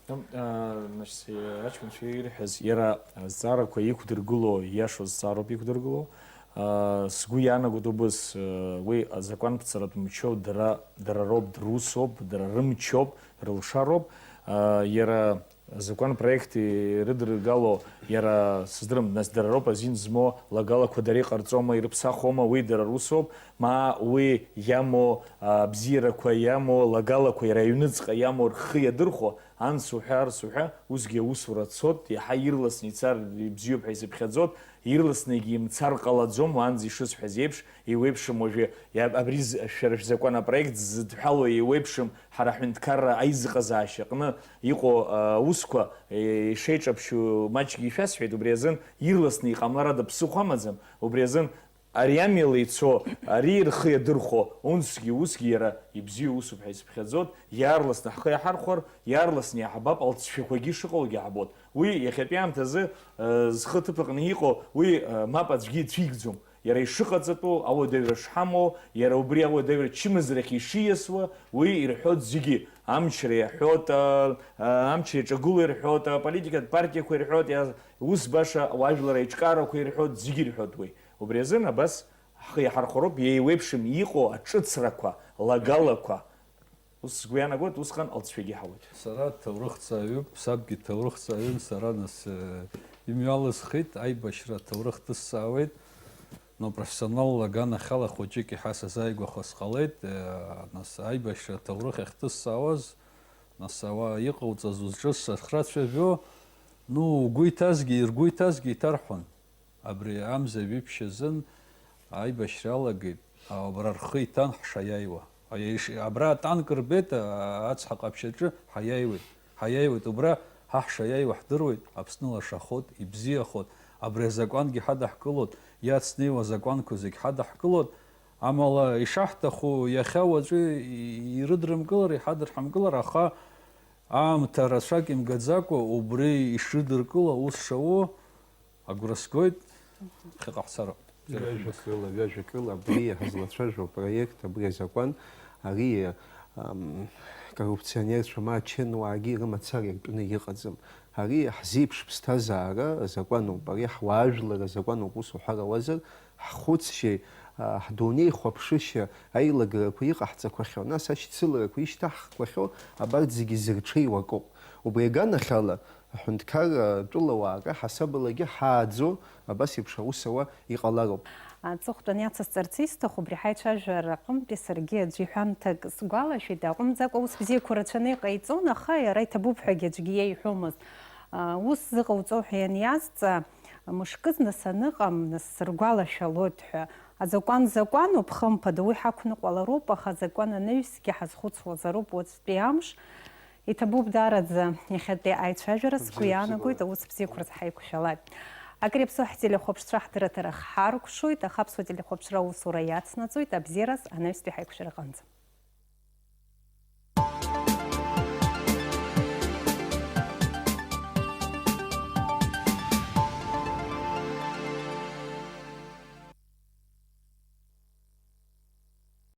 Ам, а, значит, э, аҷкәынцәа ирҳәаз, иара азҵаарақәа иқәдыргыло, ииашоу зҵаароуп иқәдыргыло. А, сгәы иаанагоит убыс, э, уи азакәанԥҵаратә мчоу дара, дара роуп, русоуп, дара рымчоуп, рылшароуп. А, иара азакәанпроект ирыдыргало, иара, сыздырам, нас дара роуп азин змоу, лагалақәа дара иҟарҵома, ирыԥсахуама, уи дара русоуп, ма уи иамоу, а, бзиарақәа иамоу, лагалақәа иара аҩныҵҟа иамоу рхы иадырхәо, анс уҳәа, арс уҳәа, усгьы аусура цот, иаҳа ирласны ицар ибзиоуп ҳәа исыԥхьаӡот, ирласны егьимцар ҟалаӡом, уаанӡа ишысҳәаз еиԥш, еиуеиԥшым уажәы, иа-, абри з-, шәара шәзакәан апроект зыдҳәалоу еиуеиԥшым ҳара ҳҳәынҭқарра аизыҟазаашьа аҟны иҟоу, а, аусқәа, е-, ишеиҿаԥшьу маҷгьы ишәасҳәеит, убри азын ирласны иҟамлар ада ԥсыхәа амаӡам, убри азын ари амҩала ицо, ари рхы иадырхәо, унсгьы усгьы иара ибзиоу усуп ҳәа исыԥхьаӡот, иаарласны ҳхы иаҳархәар, иаарласны иаҳбап, алҵшәақәагьы шыҟоугьы ҳбот. Уи иахьатәи аамҭазы, э, зхы аҭыԥ аҟны иҟоу, уи, э, мап аӡәгьы ицәигӡом. Иара ишыҟаҵатәу, ауадаҩра шҳамоу, иара убри ауадаҩра чымазарахь ишиасуа, уи ирҳәоит зегьы. Амчра иаҳәоит, а, а, амчра иаҿагылоу ирҳәоит, аполитикатә партиақәа ирҳәоит, иа-, ус баша ауаажәлар аиҿкаарақәа ирҳәоит, зегьы ирҳәоит уи. Убри азын абас ҳхы иаҳархәароуп, еиуеиԥшым иҟоу аҿыцрақәа, лагалақәа. Ус сгәы иаанагоит, усҟан алҵшәагьы ҳауеит. Сара ҭоурыхҭҵааҩуп, сабгьы ҭоурыхҭҵааҩын, сара нас, э, имҩалысхит, аибашьра аҭоурых ҭысҵаауеит. Но профессионалла аганахьала хәыҷык иаҳа сазааигәахо сҟалеит, э, нас аибашьра аҭоурых ахьҭысҵаауаз, нас ауаа иҟауҵаз узҿыз сахьрацәажәо, ну, угәы иҭазгьы, иргәы иҭазгьы иҭарҳәон. Абри амза ҩаԥшь азын аибашьра алагеит, а, убра рхы иҭан ҳшаиааиуа. Аиеш-, абра атанк рбеит, а, ацҳа ҟаԥшь аҿы ҳаиааиуеит, ҳаиааиуеит. Убра ҳа ҳшаиааиуа ҳдыруеит, Аԥсны лашахоит, ибзиахоит. Абри азакәангьы ҳадаҳкылоит, иацнеиуа азакәанқәа зегь ҳадаҳкылоит. Амала ишаҳҭаху иахьа уаҵәы и-, ирыдрымкылар, иҳадырҳамкылар, аха аамҭа рацәак имгаӡакәа убри ишрыдыркыло аус шауа агәра сгоит, ԥхьаҟа ҳцароуп. Ҩажәа кыла, ҩажәа кыла абри ҳазлацәажәо апроект, абри азакәан, ари, ам, коррупционерцәа ма ачынуаагьы ирымацара иртәны иҟаӡам. Ари ҳзеиԥш ԥсҭазаара азакәаноуп, ари ҳуаажәлар азакәаноуп, ус уҳәар ауазар, ҳхәыцшьеи, а, ҳдунеи хәаԥшышьа аилагарақәа иҟаҳҵақәахьоу, нас ашьцыларақәа ишьҭаҳхқәахьоу абарҭ зегьы зырҽеиуа акоуп. Убри аганахьала, аҳәынҭқарра атәылауаара ҳасабалагьы ҳааӡо, абас еиԥш аус ауа иҟалароуп. Аҵыхәтәан иацысҵарц исҭаху, убри ҳаицәажәара аҟынтәи саргьы аӡәы иҳәамҭак сгәалашәеит, акәымӡакәа аус бзиақәа рацәаны иҟаиҵон, аха иара иҭабуп ҳәагьы аӡәгьы иеиҳәомызт. Ус зыҟауҵо ҳәа ианиазҵаа, мышкызны саныҟам, нас сыргәалашәалоит ҳәа. Азакәан закәаноуп, хымԥада, уи ҳақәныҟәалароуп, аха азакәан анаҩсгьы ҳазхәыцуазароуп уаҵәтәи амш. Иҭабуп даараӡа иахьатәи аицәажәара, сгәы иаанагоит, аус бзиақәа рзы ҳаиқәшәалак. Акыр иаԥсоу ҳтелехәаԥшцәа ҳдырраҭара ҳхаркәшоит, аха Аԥсуа телехәаԥшра аусура иацнаҵоит абзиараз анаҩстәи ҳаиқәшәараҟынӡа.